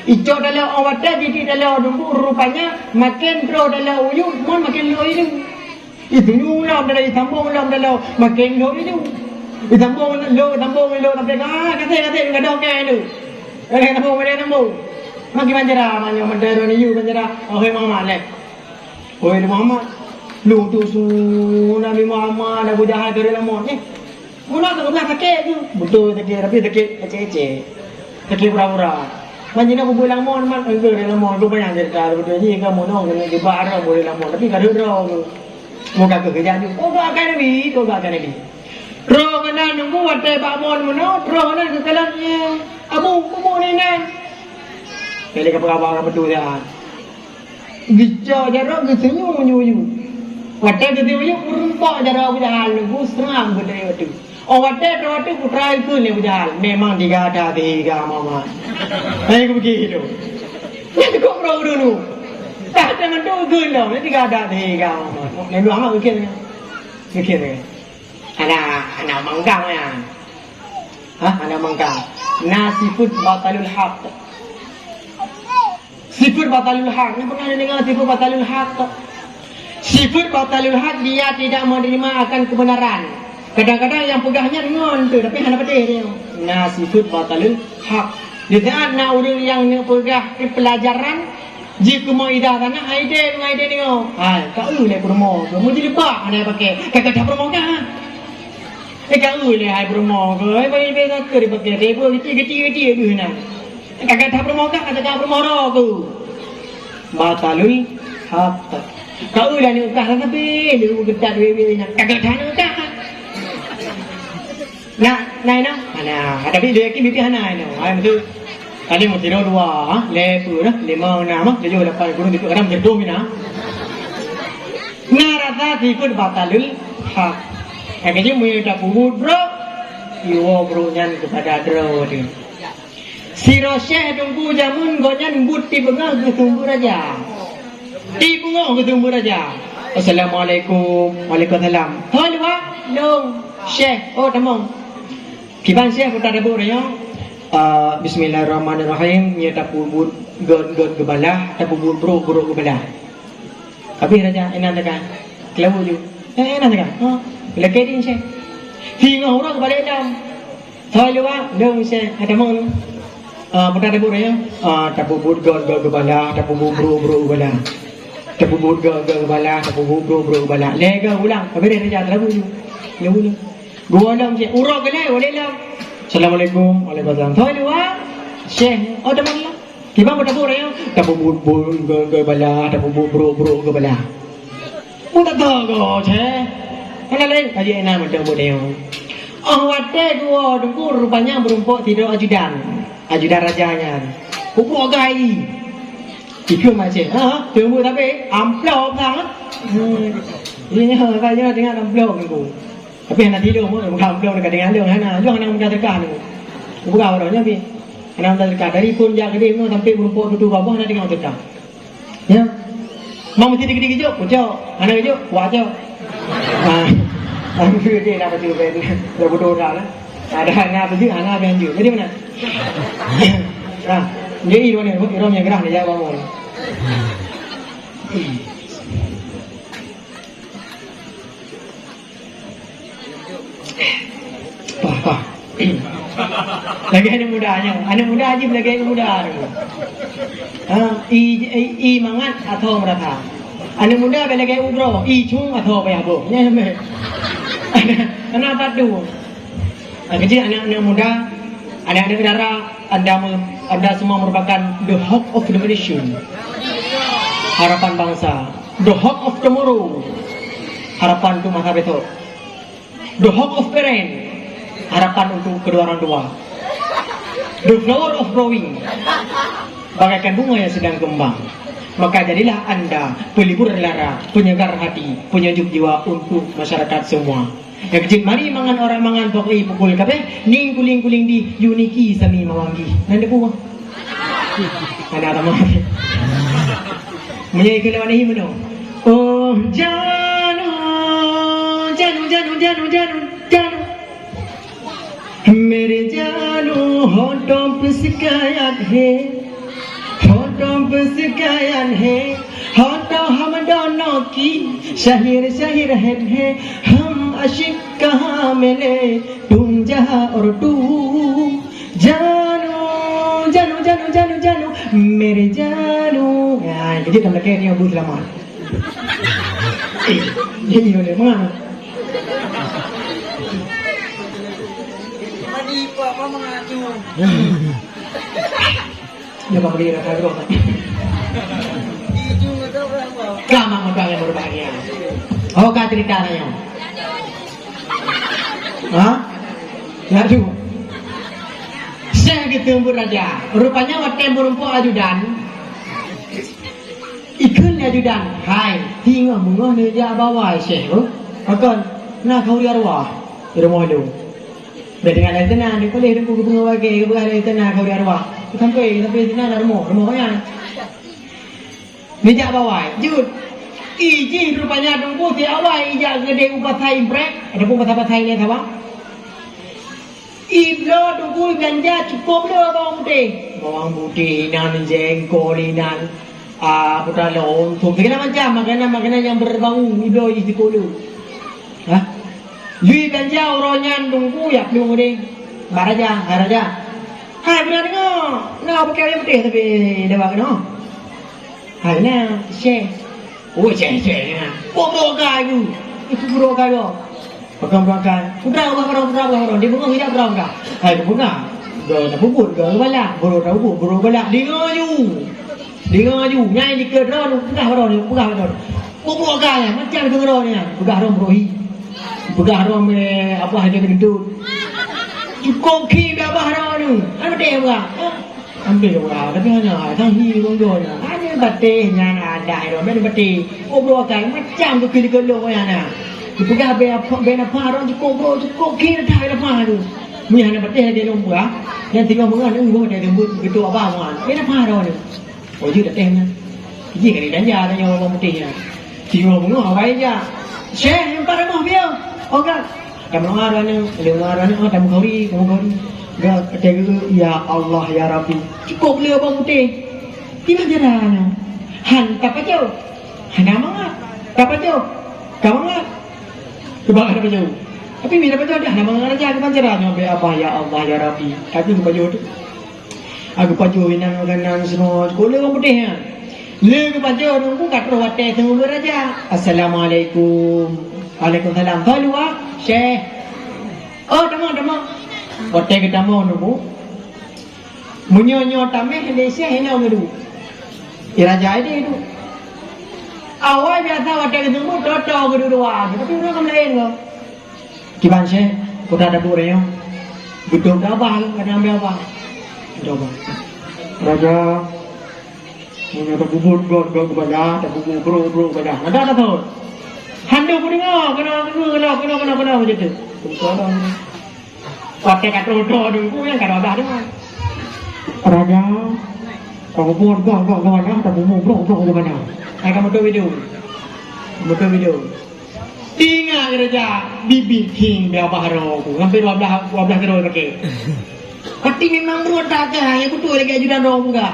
Icok dalam, oh, watèe, titik dalam, nunggu, rupanya, makin troh dalam, yuk, mon makin lôi, yuk. Itunyueng lom dalam, itambong lom dalam, makin lhok itunyueng. Itambong lhok, itambong lhok, sampai ka, kasih, kasih, gadôh kai tu. Gadôh tambong, gadôh tambong. Makin manjara, manyo, manjara, ni yu, manjara. Oh, hei, Muhammad, leh. Oh, hei, Muhammad. Lu tu su Nabi Muhammad, Abu Jahal, dari lama ni. Mula tu pernah sakit tu. Betul sakit, tapi sakit ecek-ecek. Sakit pura-pura. Man jinoe bubui lamon, man, engke lamon, tu banyak cerita, betul ni, kamu nong, kena jebak arah, boleh lamon. Tapi kada droe tu. Moga ke kerja tu. Oh, doakan Nabi, oh, doakan Nabi. Droe kena nunggu, watèe bak mon meunoe, droe kena keukalon, ya. Abu, abu ni, nah. Jadi, ke pengawal, ke betul, ya. Geucok jaroe geuseunyum uyu-uyu. Watèe geuseunyum uyu, meurumpok jaroe Abu Jahal nunggu seurang beutôi watèe. Oh watèe droe teuh putra ikheun lé Abu Jahal, memang digada tiga mama. Hai geupike tu. Nyan kok droe dulu. Dah teuma tu ikheun lom, digada tiga mama. Lé dua mak mikir. Mikir. Anak, anak manggang ya. Hah, anak manggang. Na sifeuet batalul haq. Sifeuet batalul haq. Ni pernah dengar sifeuet batalul haq? Sifeuet batalul haq, dia tidak menerima akan kebenaran. Kadang-kadang nyang peugah nyan ngon tu, tapi hana peudeh dia. Na sifeuet batalul haq. Di saat na ureueng nyang neupeugah pelajaran, jikeumoe idah tanah, hai deh, hai deh nyoe. Hai, ka eu lé peurumoh tu. Meujeulibab hana pakai. Ka gadah peurumoh kan? Eh, ka eu lé hai peurumoh tu. Eh, bagi biasa ke dipakai. Dia pun geti, geti, geti deh nah. Kagak that peurumoh kah, kata kah peurumoh roh ku. Batalul haq. Kau dah ni ukah lah tapi, dia getat wéh-wéh nyan. Kagak that ni ukah. Nah, nah, nah. Nah, tapi dia yakin bibi hana ni. Hai, betul. Tadi mau tidur dua, ha? Lé puluh dah, lima, enam, ha? Tujuh, lapan, sepuluh, tujuh, kadang betul mina. Nah, rasa sikut batalul haq. Yang kecil punya tak pubut, bro. Iwo bro nyan kepada dro dia. Sidroe syekh teungku jameun gobnyan buet tibeungoh geuseumeubeuet raja. Tibeungoh geuseumeubeuet raja. Assalamualaikum. Waalaikumsalam. Ho luwa? Lôn. Syekh. Oh, tamong. Kiban syekh peue tatabeuet nyoe? Ah, bismillahirrahmanirrahim. Nyoe tapeubuet Göt-göt geubalah, tapeubuet brôk-brôk geubalah. Habéh raja inan teuka. Keulabu ju. Eh, inan teuka. Ha. Lakée di Syekh. Singoh uroe geubalek lom. Soe luwa, lôn Syekh, ada mon. Ah, peugah tapeubuet nyoe. Ah, tapeubuet göt-göt geubalah, tapeubuet brôk-brôk geubalah. Tapeubuet göt-göt geubalah, tapeubuet brôk-brôk geubalah. Lhèe göt ulang. Habéh raja keulabu ju. Keulabu ju. Geuwoe lom Syekh. Uroe keulhèe, woe lom. Assalamualaikum. Waalaikumsalam. Soe luwa? Syekh. Oh, teuma lom. Kiban beutapeubuet nyoe, tapeubuet-buet geubalah, tapeubuet brôk-brôk geubalah. Beutatoe goe, Syekh. Hana laén, ka jeuet na mantong buet nyoe. Oh, watèe geuwoe Teungku, rupanya meurumpok sidroe ajudan. Ajudan raja nyan. Peubuet gai. Ikheun mak Syekh, ha, teumeung tapi amplop sang. Hmm. Ini nyoe, ka jeuet na teuingat amplop Teungku. Tapi hana tileuh mon, bukan belum dekat dengan leuh, hana. Leuh hana mudah teuka ni. Bukan orang nyan pi. Hana mudah teuka. Dari pun jak gede mon sampai meureumpok tutu baboh hana teuka teuka. Ya. Mau mesti dikit-dikit jok, kucok. Hana jok, kucok. Ah. Aku dia dah betul kan. Dah bodoh dah lah. Ada hana apa je, hana apa yang je. Jadi mana? Ah. Jadi ironi, ironi yang gerah ni, ya, bangun. Pah, pah. Lagèe aneuk muda nyoe. Aneuk muda jih lagèe aneuk muda tu. Ha, i, i, i mangat atau meurasa. Aneuk muda bèk lagèe ugroe, i cung atau payah boh. Nyan meh. Aneuk, aneuk apa tu? Nah, kecil aneuk-aneuk muda, aneuk-aneuk dara, anda me-, anda semua merupakan the hope of the nation. Harapan bangsa. The hope of tomorrow. Harapan untuk masa besok. The hope of parent. Harapan untuk kedua orang tua. The flower of growing. Bagaikan bunga yang sedang kembang. Maka jadilah anda pelibur lara, penyegar hati, penyejuk jiwa untuk masyarakat semua. Nyang keuh jeuet mari mangat, orang mangat, pokok i pukul kabeh, ning kuling-kuling di, yu niki sami mawanggi. Nan debu. Ada tamah. Meunyoe ikeu lewat nahi meunoe. Oh, janu, janu, janu, janu, janu, janu. मेरे जानू, होठों पे शिकायत है, होठों पे शिकायत है, होठों हम दोनों की शहीर, शहीर है, है। हम आशिक कहाँ मिले, तुम जहाँ और तू। जानू, जानू, जानू, जानू, जानू, मेरे जानू। Ah, jadi dah melekat ni, Abu Selamat. Jadi, mana? Mani, apa, apa mengaju? Dia mau beli rasa dulu. Ka mak muda nyang berbahagia. Oh, ka cerita nyoe. Ha? Laju. Syekh geuteumbut raja. Rupanya watèe meurumpok ajudan. Ikheun lé ajudan, "Hai, singoh beungoh neujak bak awai Syekh, oh." Pakon? Na khauri arwah di rumoh lôn. Bèk tinggai lam istana, di puléh Teungku geupeugah lagèe, geupeugah lam istana khauri arwah. Sampai, sampai istana na rumoh, rumoh awak nyan. Neujak bak awai, jeuet. I jih rupanya Teungku si awai ijak keudè u pasai Imprek, ataupun pasai-pasai laén saban. Ibloe Teungku belanja cukôp le bawang putéh. Bawang putéh inan, jengkol inan, ah, peue lom, sup, segala macam makanan-makanan nyang berbau ibloe jicukôp le. Hah? Jih belanja uroe nyan Teungku jak plueng udeb. Bak raja, hai raja. Hai, peureulèe deungö, na peukai bawang putéh tapi dawat keunoe. Hai na, Syekh. Oh, Syekh, Syekh, ya. Boh-boh gai tu. Itu boh gai tu. Pegang boh gai. Putra, ubah barang, putra, ubah barang. Dia bengong hijab barang dah. Hai, pegang. Dah, dah bubut, dah bala. Baru dah bubut, baru bala. Dengar ju. Dengar ju. Nyai di ke drone, pegang barang ni, pegang barang. Boh-boh gai, macam tu drone ni. Pegang drone berohi. Peugah droe mé, apa, hana geuteuntèe. Cukôp khi bak bah droe nyoe. Hana deh peugah. Ambil peugah, tapi hana hai, sang hi rong droe nyan. Hana batéh nyan ada droe, mé batéh. Oh, bro, kai macam tu kili kelong nyan na. Dipeugah bèk apa, bèk apa droe cukôp, bro, cukôp khi dah bèk apa tu. Meuh hana batéh lagèe lôn peugah. Nyan singoh beungoh nyoe, nyoe dah jemput geutok apa, man. Bèk apa droe nyoe. Oh, jeuet dah teh nyan. Jih kali belanja tanyoe bawang putéh nyan. Singoh beungoh awai jak. Syekh, nyang pat rumoh piôh? Oh, ka. Ka meudoa droeneuh, lheueh meudoa droeneuh, oh, tameugauri, tameugauri. Ga, kata geu, ya Allah, ya Rabbi. Cukôp le bawang putéh. Kiban cara nyoe? Han tapajoh. Hana mangat. Tapajoh. Ka mangat. Kiban hana tapajoh. Tapi bila tapajoh dah hana mangat raja, kiban cara nyoe, bèk abah, ya Allah, ya Rabbi. Aku geupajoh tu. Aku pajoh inan makanan semua. Kulit orang putih nyan. Le geupajoh nunggu ka troh watèe teungku raja. Assalamualaikum. Waalaikumsalam. Soe luwa, Syekh. Oh, tamong, tamong. Watèe geutamong nunggu. Meunyoe nyoe tamèh lé Syekh, inoe geuduek. Di raja idéh duek. Awai biasa watèe geuteumeung, toto geuduek dua, tapi ureueng ka meulaén goe. Kiban Syekh, putra dapur nyoe. Beutôi abah, kadang ambil abah. Beutôi abah. Raja, meunyoe tapubuet göt-göt keupada, tapubuet brôk-brôk keupada. Ada tak tahu? Hantu pun dengar, kena, kena, kena, kena, kena, kena, macam tu. Watèe ka troh droe teungku nyang ka babah teuma. Raja, tapubuet göt-göt keupada, tapubuet brôk-brôk keupada. Hai kamoe tu video. Kamoe tu video. Ingat raja, bibit hieng babah droe ku. Hampir dua belas, dua belas droe pakai. Pasti memang beureudah ka, nyang beutôi lagèe ajudan droe ku ka.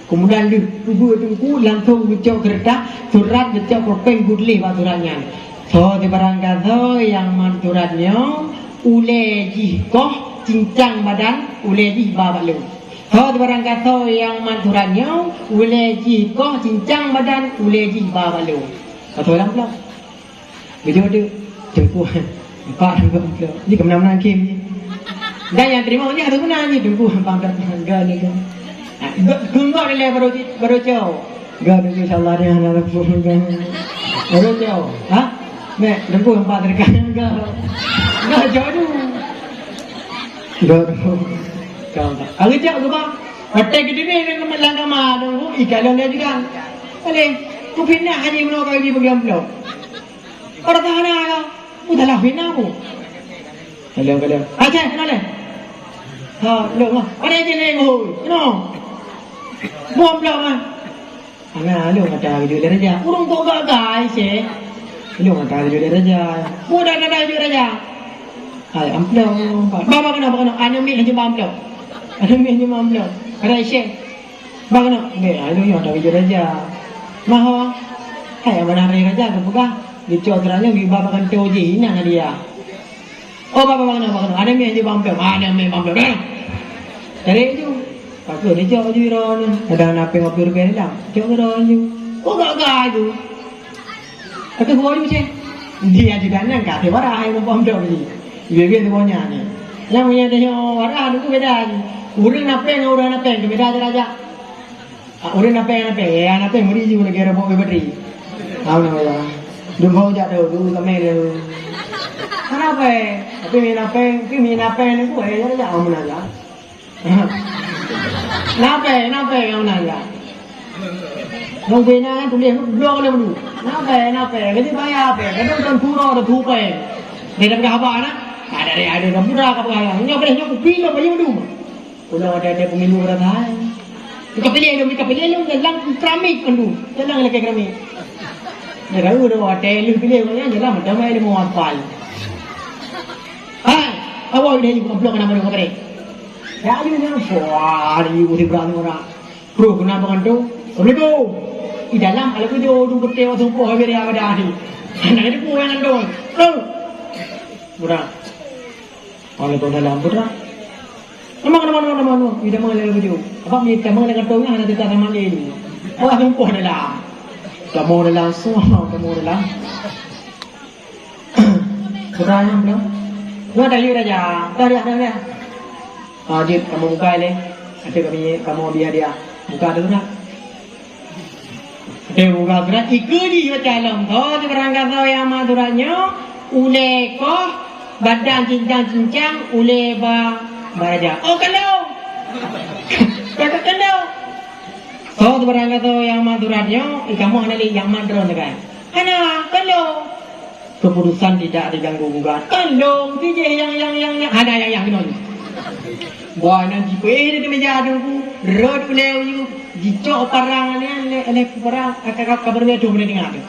Keumudian lheueh peugah teungku langsong geucok keureutah, surat geucok pulpen, geutuléh bak surat nyan. Soe sibarang gasoe nyang man surat nyoe, ulèe jih koh cincang badan, ulèe jih ba bak lôn. Soe sibarang gasoe nyang man surat nyoe, ulèe jih koh cincang badan, ulèe jih ba bak lôn. Gasoe lam amplop. Beujeuet teungku, empat teungku amplop. Ni keumeunang-meunang game ni. Dan nyang teurimong ni harôh meunang ni teungku, empat amplop. Ga ni ga. Keu ngon ilèe baru baru cok. Ga teungku, insya Allah dia hana teungku. Baru cok. Ha? Nek teungku empat terka. Ga. Ga jadu. Ga teungku. Kau tak. Hari cok ke bang? Hotel gede ni dengan malang kamar teungku. Ikan dia juga. Boleh. Ku pindah haji menua kau di bagian amplop. Orang tahan lah. Mu salah fitnah mu. Kalon, kalon. Aceh, kenal eh? Ha, lo mah. Ada je ni, oi. Kenal? Bom pula mah. Ana lo kata video le raja. Urung kok gagai se. Lo kata video le raja. Mu dah ada video raja. Hai, amplop. Baba kenal, baba kenal. Ana mi hanya amplop. Ana mi hanya amplop. Ada Aceh. Bang keunoe, bèk, aneuk nyoe ata geujok raja. Maho, hai, amanah raja geupeugah, geucok teuranyong geuba bak kantô jih, inan hadiah. Oh, bang, bang keunoe, bang keunoe, aneuk miet jih bang pèng, aneuk miet bang pèng. Tarek ju. Pakon geucok ju droeneuh. Kadang na pèng lhèe ribèe lam. Cok droeneuh ju. Oh, gak-gak ju. Tapi gua ni ceh. Dia juga nang ka teuh barah hai muphom dong ni. Ibe-ibe tu bonya ni. Nyang punya dia nyoe barah tu beda ni. Ureueng na pèng ngon ureueng na pèng tu beda cara jak. Ah, ureueng na pèng na pèng, ya na pèng muri ju lagi robok ke bateri. Tahu nama ya. Dum ho jak tu, dulu kami tu. Kenapa? Tapi mi na pèng, tapi mi na pèng ni gua ya jak mana ya. Nape, nape nyang meunan, ya? Ngon bina tuléh bloe lé meunyoe. Nape, nape? Jadi bayar apa? Kadang kan pura ada tupai. Dia dah peugah haba na. Ada, ada, ada, ada muda ka peugah. Nyoe boleh nyoe kupi lo bayu dum. Udah ada, ada pemilu dah dah. Ka pilih dum, ka pilih dum dalam keramik kan dum. Dalam lagi keramik. Dia tahu dah ada lu pilih kan dalam ada mai lima aspal. Hai, awak dah ibu blok kenapa dum kau tadi? Lalu nyan, wah, di ibu di berang orang. Bro, kenapa kan tu? Assalamualaikum. Di dalam ada kerja tu betul tu poh habis dia ada hari. Nak ada poh yang tu. Bro. Budak. Waalaikumsalam, budak. Nama, nama, nama, nama, nama. Di dalam ada kerja. Apa ni, nama ada kerja, ada kita sama ni. Wah, tu poh dalam. Kamu dalam semua, kamu dalam. Sudah ya, belum? Dua dah, ya, dah, ya. Dah, dah, dah, dah. Ah, jeuet, kamu buka lé. Ada kami, kamu dia, dia. Buka tu dah. Ada buka surat. Ikut di baca alam. Tho, di barang kata yang mah suratnya. Ulèe koh, badan cincang-cincang, ulèe ba, baraja. Oh, kalau. Kata kalau. Tho, di barang kata yang mah suratnya. Ih, kamu anak lé yang mah drone kan. Hana, kalau. Keputusan tidak diganggu gugat. Kan dong, tijeh yang, yang, yang, yang. Hana yang, yang keunoe. Buah nyan jipeuéh di meja teungku. Rot ulèe u yub. Jicok parang nyan, lé, lé parang. Aka, aka, aka beureume tu boleh dengar tu.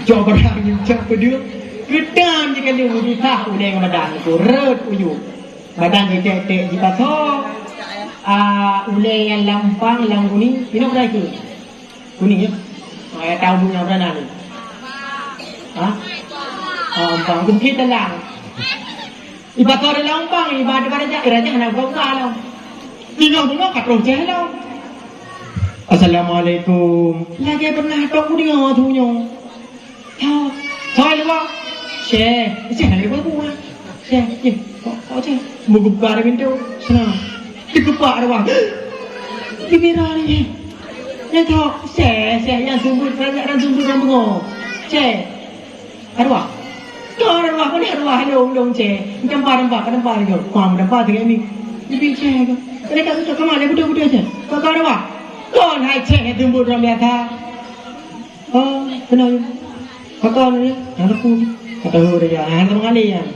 Cok parang nyan, cok peudeueng. Keutam jikali, jitah ulèe ngon badan tu. Rot u yub. Badan jitek-tek, jipasoe. Ah, ulée nyang lam umpang, lam guning, inong beurangkat. Guning, ya? Oh, ya, tahu bunyi apa nani? Ha? Ah, umpang. Geuki telang. Iba kau dalam umpang, iba ada raja, eh, raja hana buka-buka lah. Tinggal bunga, kat roh ceh lah. Assalamualaikum. Lagi pernah tok ku dengar tu nyoe. Tho, tho hai luwa. Syeh, syeh hai luwa buah. Syeh, eh, kok, kok syeh? Meugeubra pintoe, seunang. Teukeubra arwah. Geubira lé. Nyan tho, syeh, syeh, nyang seumeubeuet, nyang seumeubeuet nyang beungoh. Syeh. Arwah. Tho arwah, pane arwah lôn, lôn syeh. Meutampa-tampa, meutampa lé. Wah, meutampa tinggai mi. Ibi syeh ka. Kena kat situ, kama lé, beutôi-beutôi syeh. Kok, kok arwah? Kon hai syeh, nyang seumeubeuet ureueng biasa. Oh, keunoe yue. Pakon yue? Hana peue. Ka tahu dia, hana teuma ngaleh nyan.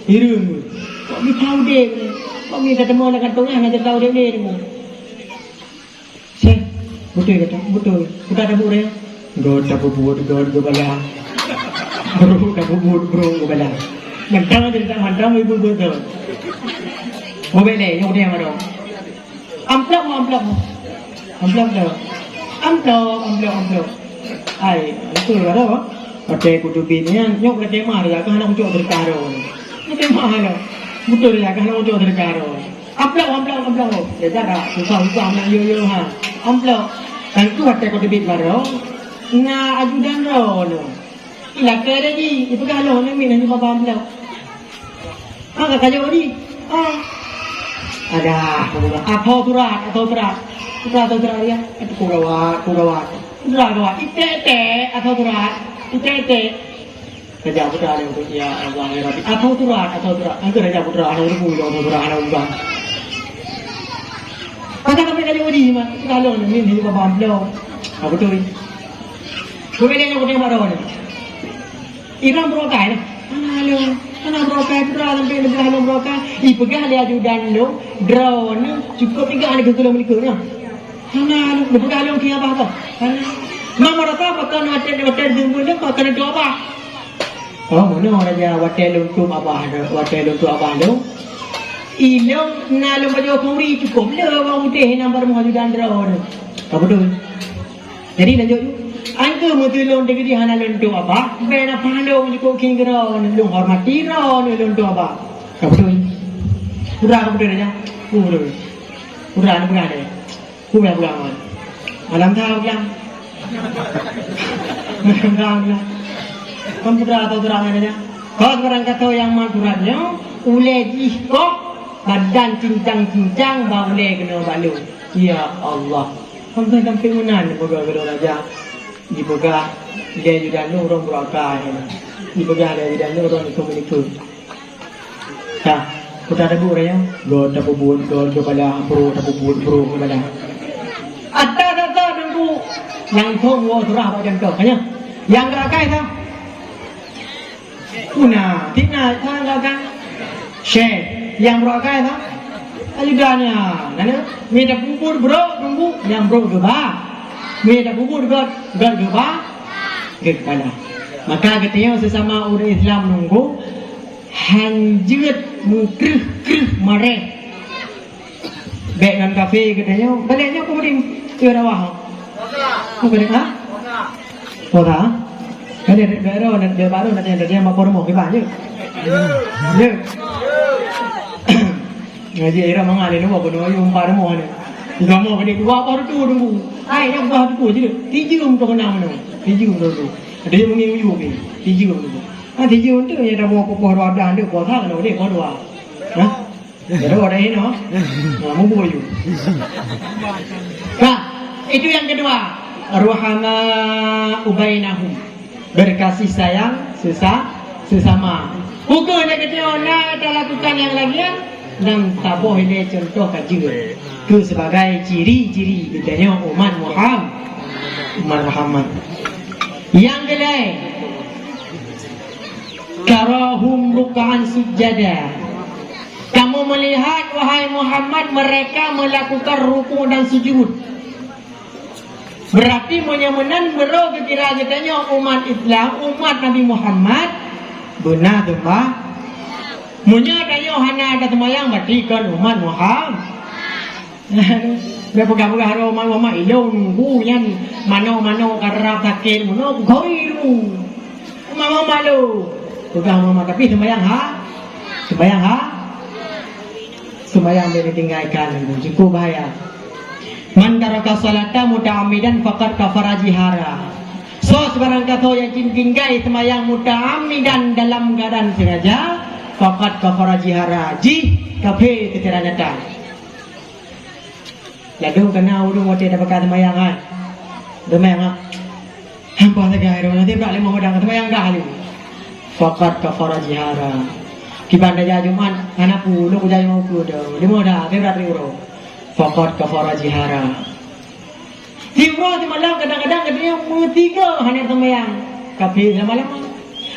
Hireuen. Kok bisa udeb ni? Kok bisa teuma lam kantong nyan, hana teuka udeb lé teuma. Syeh, beutôi kata, beutôi. Buta tabuk dia. Göt tapubuet göt geubala. Brok tapubuet brok geubala. Mantong dia tak mantong ibu beutôi. Mau beli, nyok dia mana? Amplop mo, amplop mo. Amplop tu. Amplop, amplop, amplop. Ai, beutôi lah tu. Watèe kuteubiet nyan, nyoe watèe mah ya, kan hana ucok teuka tu. Watèe mah ya. Beutôi ya, kan hana ucok teuka tu. Amplop, amplop, amplop. Ya, dah, dah. Susah, susah nak yo, yo, ha. Amplop. Kan tu watèe kuteubiet baroe. Na ajudan droeneuh. Ilakèe lé jih, ipeugah lôn nyoe miet hana jiba amplop. Ah, ka kajok jih. Ah. Adak, adak. Atho surat, atho surat. Surat, atho surat ya. Itu ku gawat, ku gawat. Surat gawat. Iték-iték, atho surat. Iték-iték. Raja Putra dia tu, ya Allah, ya Rabbi. Atho surat, atho surat. Angkat Raja Putra, hana ureueng atho surat, hana ureueng. Maka sampai kajok jih, mah. Ipeugah lôn nyoe miet hana jiba amplop. Ah, beutôi. Kemudian yang udah baru ni. Irang beurangkat nyoe. Hana lôn, hana beurangkat, peue sampai neupeugah lôn beurangkat. Ipeugah lé ajudan lôn, droeneuh cukôp tiga hari keu lôn meunikeue nyoe. Hana lôn, neupeugah lôn keu abah kah? Hana. Mak meurasa pakon watèe, watèe jeuet meunikeue pakon neutuek abah. Oh, meunoe raja watèe lôn tuek abah, watèe lôn tuek abah lôn. Ilôn na lôn pajoh kuri cukôp le bawang putéh nyang bak rumoh ajudan droeneuh. Ka beutôi. Jadi lanjut yuk. Angkeu meuteulôn deungon hana lôn tuek abah, bèk na pahlong jukuk king keudroe, lôn hormati droeneuh lôn tuek abah. Ka beutôi. Putra ka beutôi dah, Jang? Beutôi. Putra na peugah deh. Putra pulang, man. Malam tha pulang. Malam tha pulang. Kon putra atau putra nyan dah, Jang? Kon barang kata nyang mat surat nyoe, ulèe jih kok badan cincang-cincang bak ulèe keunoe bak lôn. Ya Allah. Sampai-sampai meunan dipeugah keu lôn raja. Dipeugah lé ajudan lôn ureueng beurangkat. Dipeugah lé ajudan lôn ureueng meunikeue-nikeue. Dah, putra tabuk raya. Göt tapubuet göt geubala, brok tapubuet brok geubala. Ata-ata teungku nyang thôn woe surah bak jantoe. Ka nyan. Nyang geurakai tah. Una, tina, sana kan? Syeh, nyang beurangkat, ha? Ajudan nyan, na, na. Miet tapubuet brok, teungku, nyang brok geuba. Miet tapubuet göt, göt geuba. Göt kepala. Maka geutanyoe sesama ureueng Islam teungku, hanjeuet meukreueh-kreueh mareh. Bèk ngon kafé geutanyoe. Balik nyoe peue udeb keu dakwah? Peue udeb, ha? Puasa? Kan dia, dia baru, dia baru nak dia, dia mak rumoh kiban je. Ya. Ngaji ira mangat ni, buat kena ayu empat rumoh ni. Tiga mau kena dua baru tu dulu. Ai, yang bah tu je. Tiga untuk kena mana? Tiga untuk tu. Ada yang mengiyu ni. Tiga untuk tu. Ha, tiga untuk yang dah bawa kokoh dua dah, dia puasa kena boleh kau dua. Ha? Kedua dah ini, ha? Nah, mubuyu. Nah, itu yang kedua. Ruhama'u bainahum. Berkasih sayang sesa-, sesama. Bukan nak kata na talakukan yang lagian, nang saboh ini contoh kaji. Itu sebagai ciri-ciri kita umat Muhammad. Umat Muhammad. Yang kedua, tarahum ruk'an sujada. Kamu melihat, wahai Muhammad, mereka melakukan rukuk dan sujud. Berarti meunyoe meunan beurô geukira geutanyoe umat Islam, umat Nabi Muhammad, beuna teuma. Meunyoe tanyoe hana taseumayang, berarti kon umat Muhammad. Dia peugah-peugah roh malu-malu, ilôn nunggu nyan manoe-manoe karab sakét, meunoe kuhôi dulu. Malu-malu. Peugah malu-malu, tapi sembahyang ha? Sembahyang ha? Sembahyang boleh ditinggalkan, cukup bahaya. "Man taraka salata muta'ammidan faqad kafara jihara." Soe sibarang gasoe nyang tinggai seumayang muta'ammidan dalam keuadaan sengaja, faqad kafara jihara, jih kafé seucara nyata. Ladôm kana ureuëng watée tapeugah seumayang hai. Seumayang ha. Hampa sagai roh, nanti brak lima hodang seumayang dah lé. Faqad kafara jihara. Kiban tajak Jumat, hana pu, lôn kujak lima uku dah. Lima dah, tapi brak uroe. Faqad kafara jihara. Siuroe simalam kadang-kadang katanya meusigoe hana seumayang. Tapi lama-lama.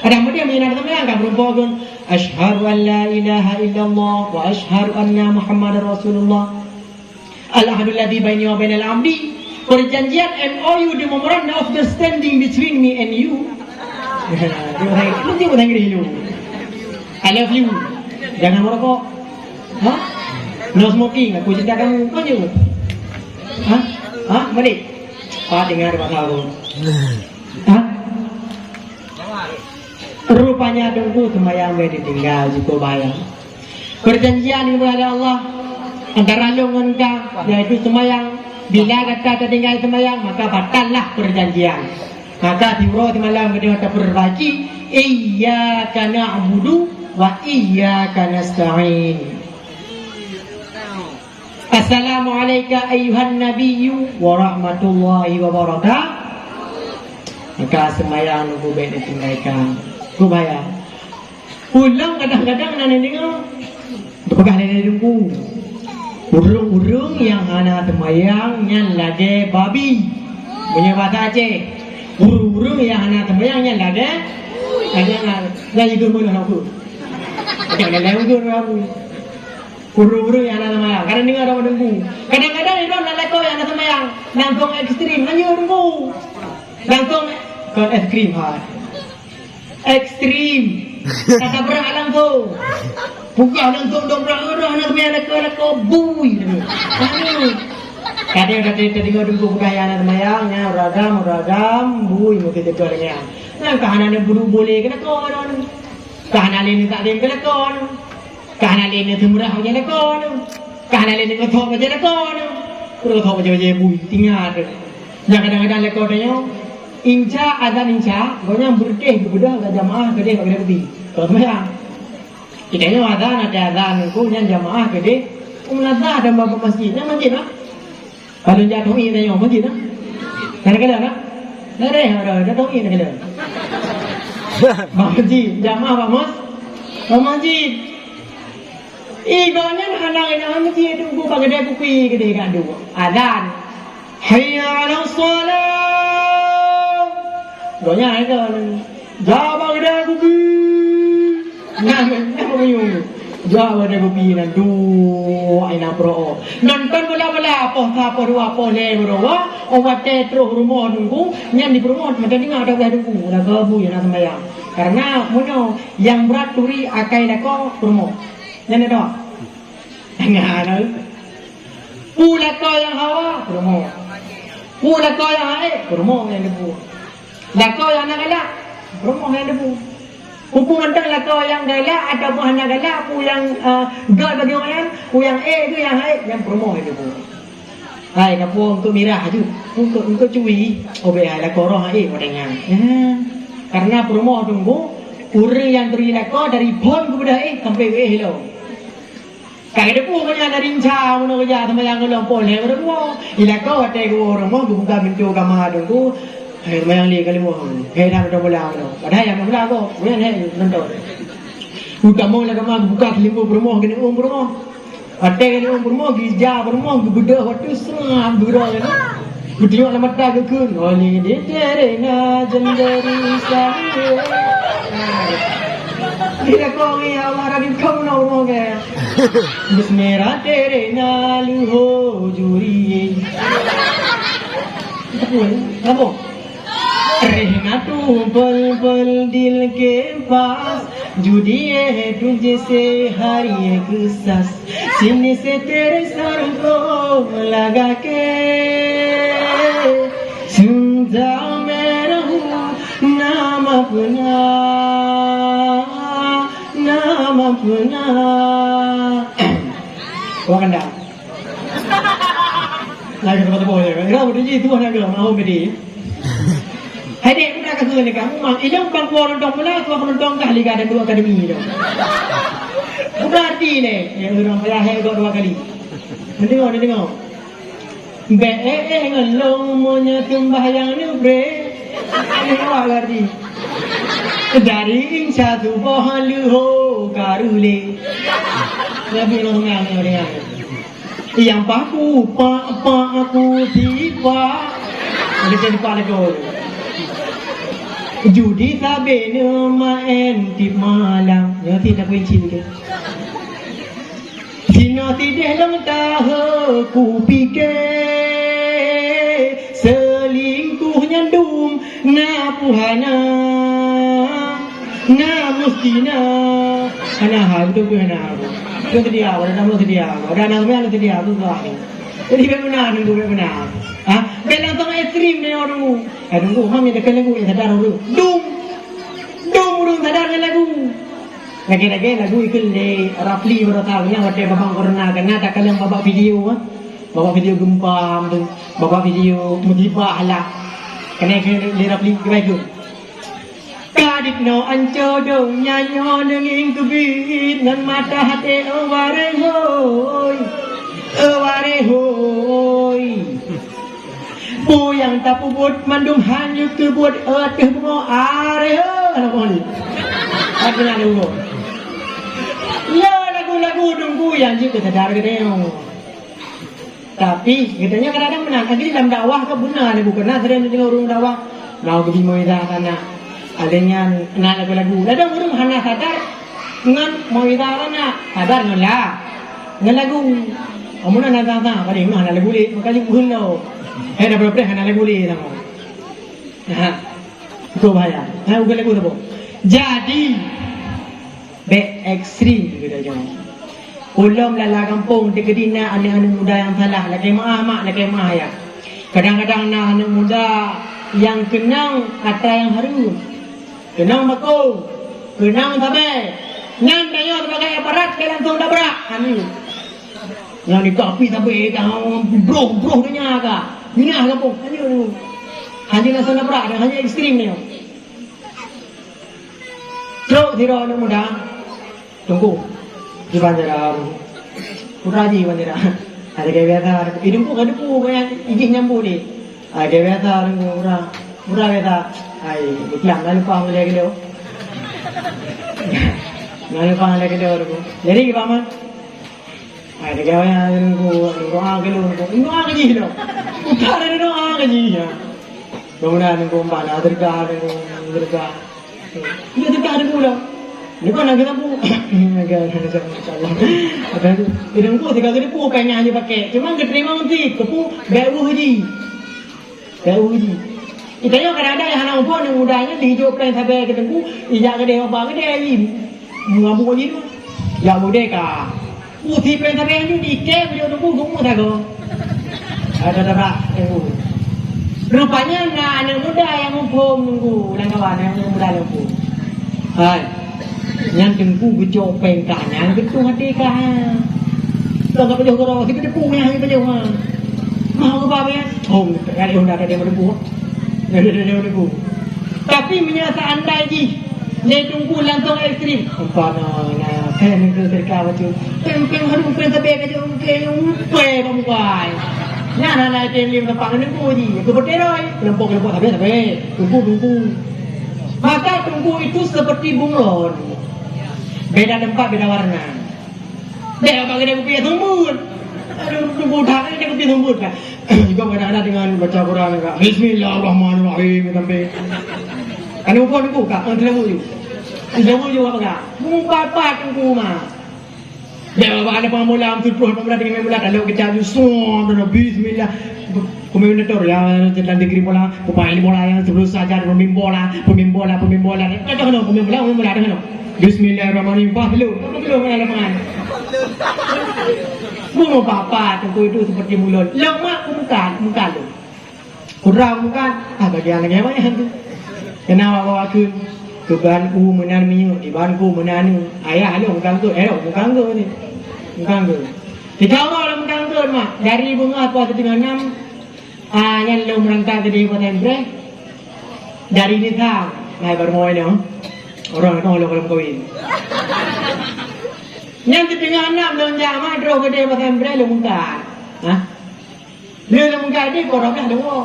Kadang meudiam hana seumayang, ka beureumpok gon, "Asyhadu an la ilaha illallah wa asyhadu anna Muhammadar Rasulullah." "Al-ahdul ladzi baini wa bainal abdi." Perjanjian M O U, the memorandum of understanding between me and you. Dia bahasa Inggris dulu. "I love you." Jangan merokok. Ha? No smoking. Aku ceritakan maju. Ha? Ha? Balik. Pak dengar bahasa aku. Ha? Rupanya tunggu sembahyang boleh ditinggal, cukup bahaya. Perjanjian yang ada Allah antara lôn ngon ka, yaitu sembahyang. Bila gata tatinggai sembahyang, maka batallah perjanjian. Maka siuroe simalam geutanyoe tapeurbaiki, "Iyyaka na'budu wa iyyaka nasta'in." "Assalamu alaika ayyuhan nabiyyu wa rahmatullahi wa barakatuh." Maka sembahyang nunggu bék ditinggalkan. Kubayang. Pulang kadang-kadang na neudeungoe, geupeugah lé Teungku, ureuëng-ureuëng nyang hana seumayang nyan lagée babi. Meunyoe basa Aceh, ureuëng-ureuëng nyang hana seumayang nyan lagée, lagée na, na jigeumeulah aku. Lagée na, na jigeumeulah aku. Ureuëng-ureuëng nyang hana seumayang. Kadang deungoe droe Teungku. Kadang-kadang droe na lakoe nyang hana seumayang. Langsung ekstrem, hana Teungku. Langsung kon ekstrem ha. Ekstrem. Kata beurah langsung. Peugah langsung dong beurah, "Uroh na seumayang lakoe-lakoe bui." Aduh. Kadang-kadang teudeungoe Teungku peugah nyang hana seumayang, nyan ureuëng agam, ureuëng agam, bui meukeue teuka deungoe. Nyan ka hana neubudu boleh keunakoe droe. Ka hana lé neutakzim keunakoe. Ka hana lé neuseumeurah bajée lakoe nyoe. Ka hana lé neukeusok bajée lakoe nyoe. Keusok bajée-bajée bui, ingat. Nyang kadang-kadang lakoe tanyoe, inca azan inca, gobnyan beureutéh geubeudôh bak jamaah keudeh bak keudeh kupi. Kon seumayang. Geutanyoe azan, até azan Teungku nyan jamaah keudeh, u meunasah dan bak masjid. Nyan masjid, ha? Kalau jak tauhid tanyoe, masjid, ha? Kadang-kadang, ha? Kadang-kadang, ha, tauhid kadang-kadang. Bak masjid, jamaah bak mas-, bak masjid. Ih, gobnyan hana ingat masjid Teungku, bak keudeh kupi keudeh ka duek. Azan. "Hayya 'alas shalah." Gobnyan hana, "Jak bak keudeh kupi." Nyan, nyan meunyoe. Jak bak keudeh kupi nyan, duek, ai na peuruoh. Nonton bola-bola, poh sa, poh dua, poh lhée, poh dua, oh watée troh rumoh Teungku, nyan di peurumoh, mantong deungoe ata blah Teungku, dah kabui na seumayang. Karena meunyoe nyang brat turi akai lakoe peurumoh. Nyan dah. Nyan. Peue lakoe nyang hawa, peurumoh. Peue lakoe nyang hait, peurumoh nyang dibuet. Lakoe nyang hana galak, peurumoh nyang dibuet. Peue-peue mantong lakoe nyang galak ataupun hana galak, peue nyang, eh, göt bagi awaknyan, peue nyang ék keu nyang hait, nyan peurumoh nyang dibuet. Hai, ka puwoe eungkôt mirah aju. Eungkôt, eungkôt cui. Oh, bék hai lakoe roh hai, eh, watée nyan. Eh, karena peurumoh Teungku, ureuëng nyang turi lakoe dari phon geubeudôh éh sampoe geuéh ilong. Ka geuteupeue meunyan dari inca meunoe geujak seumayang ulôn poh lhée ureuëng woe. Di lakoe watée geuwoe ureuëng woe geubuka pintoe kama Teungku. Hai, seumayang lé ka lheueh. Hai, dah nonton bola meunoe. Padahai nyang nonton bola gob. Meunyan hai nonton. Utamong lé kama geubuka seulimbok peurumoh geuneuk ôn peurumoh. Watée geuneuk ôn peurumoh, geujak peurumoh, geubeudôh watée seungab beurang nyan. Geutunyok lam mata geukheun, "Oleh di terena jenderi saya." Di lakoe, "Ya Allah, Rabbi, kamoe na uroe nyoe." "Bus merah terena luho juri." Kenapa? "Rehna tu pel-pel dil kempas." Judi hai tu jaise hari hai ke sas, sini se tere sar ko laga ke. Sunja mein rahu na mapna, na mapna. Wah kandang. Lagi tempat tepuk ya. Kira udah jadi tuan agama, oh, bedi. Hai dek, budak ka keuneuk ka mumang. Ilong bang kuah lontong pula, kuah lontong kah liga dan dua akademi tu. Budak hati ni, yang orang payah hai kau dua kali. Nanti kau, nanti kau. Bek eh eh ngelong monya sembahyang ni bre. Ini awak lari. Dari insya subuh leuho karule. Nabi Allah ngang, ngang, ngang. Nyang paku, pak, pak aku tipa. Ada tipa lagi. Judi sabe ne main tip malam. Ya, tidak kunci ke. Sinoe sideh lom tahe kupike, selingkuh nyan dum na puhana. Na mustina. Hana hai, beutôi-beutôi hana hai. Beutôi seudia, ada nama seudia. Ada nama seudia, tu lah. Jadi, bèk meunan, nunggu, bèk meunan. Ha? Bèk langsung ekstrem dia orang. Eh, nunggu, mam, dia kena lagu, eh, sadar dulu. Dum. Dum, ureueng sadar ngon lagu. Lagèe-lagèe lagu ikheun lé Rafli baroesa nyan watèe babah corona, kana takalon babah video, ha. Babah video gempa tu, babah video musibah lah. Kana ikheun lé Rafli, kiban ikheun. Kadit no anco dong nyanyo deungon keubiet ngon mata hati, oh, wareh hoi, oh, wareh hoi. Peue nyang tapeubuet mandum hana jeuet keubuet, ateueh bumoe areh, oh, anak bumoe. Ateueh anak bumoe. Nyoe lagu-lagu Teungku nyang jeuet keu sadar geutanyoe. Tapi, geutanyoe kadang-kadang meunan, akhé lam dakwah ka beuna lagu, pernah sering deungoe ureueng dakwah, mau geubi mauizah sanak. Ada nyan na lagu-lagu. Kadang ureueng hana sadar ngon mauizah sanak, sadar ngon la-, ngon lagu. Amun na tang-tang, paling mah hana lagu lé, maka jeuet meuheulo. Eh, dah berapa hana lagu lé sama. Ha. Itu bahaya. Ha, bukan lagu tu. Jadi, bèk ekstrem geutanyoe. Ulôn lala gampông teukeudi na aneuk-aneuk muda nyang salah, lakèe meu'ah mak, lakèe meu'ah ayah. Kadang-kadang na aneuk muda nyang keunong atra nyang hareuem, keunong bakong, keunong sabé. Nyan tanyoe sibagai aparat ka langsung tabrak aneuk. Nyang dikapi sabé ka broh-broh donya ka. Minah gampông, hana nyoe. Hana langsung tabrak, hana ekstrem nyoe. Trok sidroe aneuk muda, Teungku, di bandara. Putra ji bandara. Ada gaya biasa. Idungku ka depu banyak ijih nyambut ni. Ada gaya biasa, Teungku, putra. Putra biasa. Ai, dikiam, dah lupa mulai kedua. Dah lupa mulai kedua, Teungku. Jadi, gimana? Hai, teuka wayang Teungku, doa keu lôn, doa keu jih lom. Bukan ada doa keu jih, ya. Bangunan Teungku, umpama teuka, Teungku, teuka. Iya, teuka Teungku lom. Ni kan lagi lampu. Agak, agak, masya Allah. Apa tu? Teungku, teuka keu Teungku, pengen aja pakai. Cuma keterima nanti, Teungku, baik uji. Bèk uji. Geutanyoe kadang-kadang nyang hana muphom aneuk muda nyan, lheuh jok péng sabé keu Teungku, ijak keudéh babah keudéh, ih, mabök jih tu. Jak keudéh ka. Uji péng sabé nyan di kèe, bujok Teungku, geumeusagoe. Ada tabrak Teungku. Rupanya na aneuk muda nyang muphom Teungku, lam kawan, aneuk muda nyang muphom. Hai. Nyan Teungku geucok péng kah nyan, geutueng até kah. Lôn ka pajoh keudroe, sibeuteupeue nyang pajoh, ha. Mah geuba, ya. Oh, kali honda tadi meuleumpu. Tadi, tadi meuleumpu. Tapi meunyoe seandai jih lé Teungku langsung ekstrem, umpama na, péng Teungku sedekah bacut. Péng, péng, aduh, péng sabé ka jok, péng, péng bak muka. Nyan hana péng lé teumpat ngon Teungku jih. Keu beuteroi, kelompok-kelompok sabé, sabé. Teungku, Teungku. Maka Teungku itu seperti bunglon. Beda tempat, beda warna. Dek, abang kena kupi sumbut. Aduh, sumbut dah, kena kupi sumbut dah. Juga kadang-kadang dengan baca Quran juga. Bismillahirrahmanirrahim, sampai. Kan lupa Teungku, Kak, kan tidak boleh. Tidak boleh juga, Kak. Muka apa Teungku, mah? Dek, abang ada pengamulan, tujuh puluh, lapan belas dengan bulan, lalu kita ju, som, dan bismillah. Kombinator, ya, tentang degree bola, pemain bola yang sebelum saja, pemain bola, pemain bola, pemain bola. Ada kena, pemain bola, pemain bola, ada kena. Bismillahirrahmanirrahim. Bah, belum. Apa belum, ya, Rahman? Mau apa-apa, Teungku Idrus seperti mulon. Lok mak, bukan, bukan tu. Kurang bukan, ah, bagian lagi apa ya tu? Kenapa bawa ke? Keban u meunan minyeuk, diban ku meunan ni. Ayah lu bukan ke? Eh, bukan ke ni? Bukan ke? Kita orang dalam bukan ke, mak. Dari bunga puasa setengah enam, ah, nyan lôn meurangkat keudeh Pasar Breh. Dari Nizam, hai baru mulai nyoe. Orang tu lôn kawin. Nyan setengah enam lôn jak mak, terus keudeh Pasar Breh lôn mungkat. Ha? Lheueh lôn meugadeh, pukul dua belas lôn woe.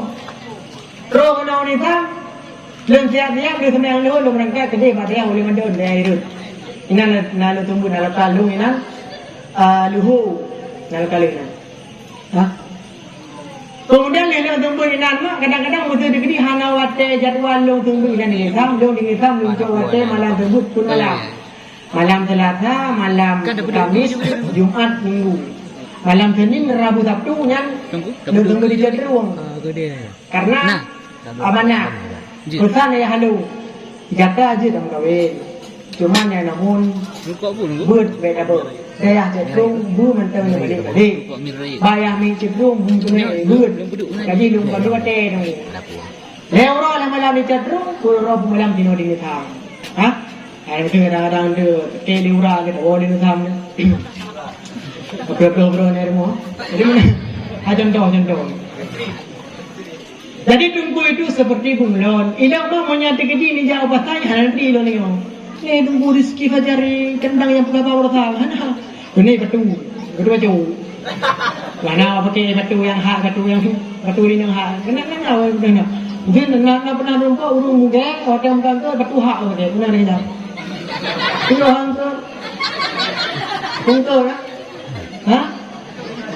Troh keunoe u Nizam, lôn siap-siap, lheueh seumayang lôn, lôn meurangkat keudeh bak dayah Ulèe Mandon, dayah Irot. Inan na, na lôn teumeubeuet, na lokal lôn inan, ah, Luhu, na lokal lôn inan. Ha? Keumudian lheueh lôn teumeubeuet inan mak, kadang-kadang meuseuti keudeh hana watèe jadwal lôn teumeubeuet inan di Nizam, lôn di Nizam lôn cok watèe malam teumeubeuet phôn malam. Malam Selasa, malam Kamis, Jumat, Minggu. Malam Senin, Rabu, Sabtu nyan lôn tunggu di Cot Rueng. Karena amanah. Pesan ayah lôn. Gata jeuet lam kawin. Cuma nyan namun beuet beda beuet. Dayah Cot Rueng beuet mantong nyang balik-balik. Bayah mi Cot Rueng beuet. Jadi lôn padum watèe nunggu. Lhèe uroe lam malam di Cot Rueng, peuet uroe malam di Nizam. Ha? Hai, beutôi kadang-kadang dia, teuke lé uroe dia, oh, di Nizam ni. Bro-bro ni rumoh. Jadi, ha, contoh, contoh. Jadi, Teungku Idrus seperti bunglon. Ilôn mah meunyo teukeudi nijak u pasai, hana neutri lôn nyoe. Eh, Teungku Rizky Fajari, kendang nyang peugah bak uroe Selasa. Hana. Keuneuk batu. Batu baju. Mana pakai batu nyang hak, batu nyang, batu ni nyang hak. Kena, kena, kena, kena. Mungkin na, na pernah nampak ureueng mugeng, watèe meukantor, batu hak watèe. Pernah dengar? Tuhan tu. Betul, kan? Ha?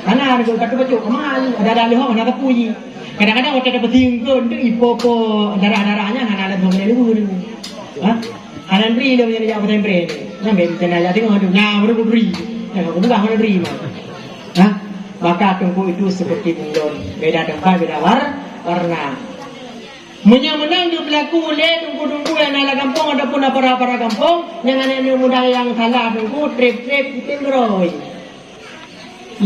Hana ada batu-batu. Kemana? Ada-ada leuh, hana teupui. Kadang-kadang watèe dapeusieng keu, untuk ipo-po darah-darahnya, hana ada dua belas ribu ni. Ha? Hana bri dia punya jak pesantren. Sampai di sana jak tengok tu. Nah, baru beri. Ya, aku buka hana beri mah. Ha? Maka Teungku Idrus seperti bunglon. Beda tempat, beda war-, warna. Meunyo meunan geublaku lé teungku-teungku nyang na lam gampông ataupun aparat-aparat gampông, nyang aneuk muda nyang salah teungku, trép-trép, ipeuet beurôi.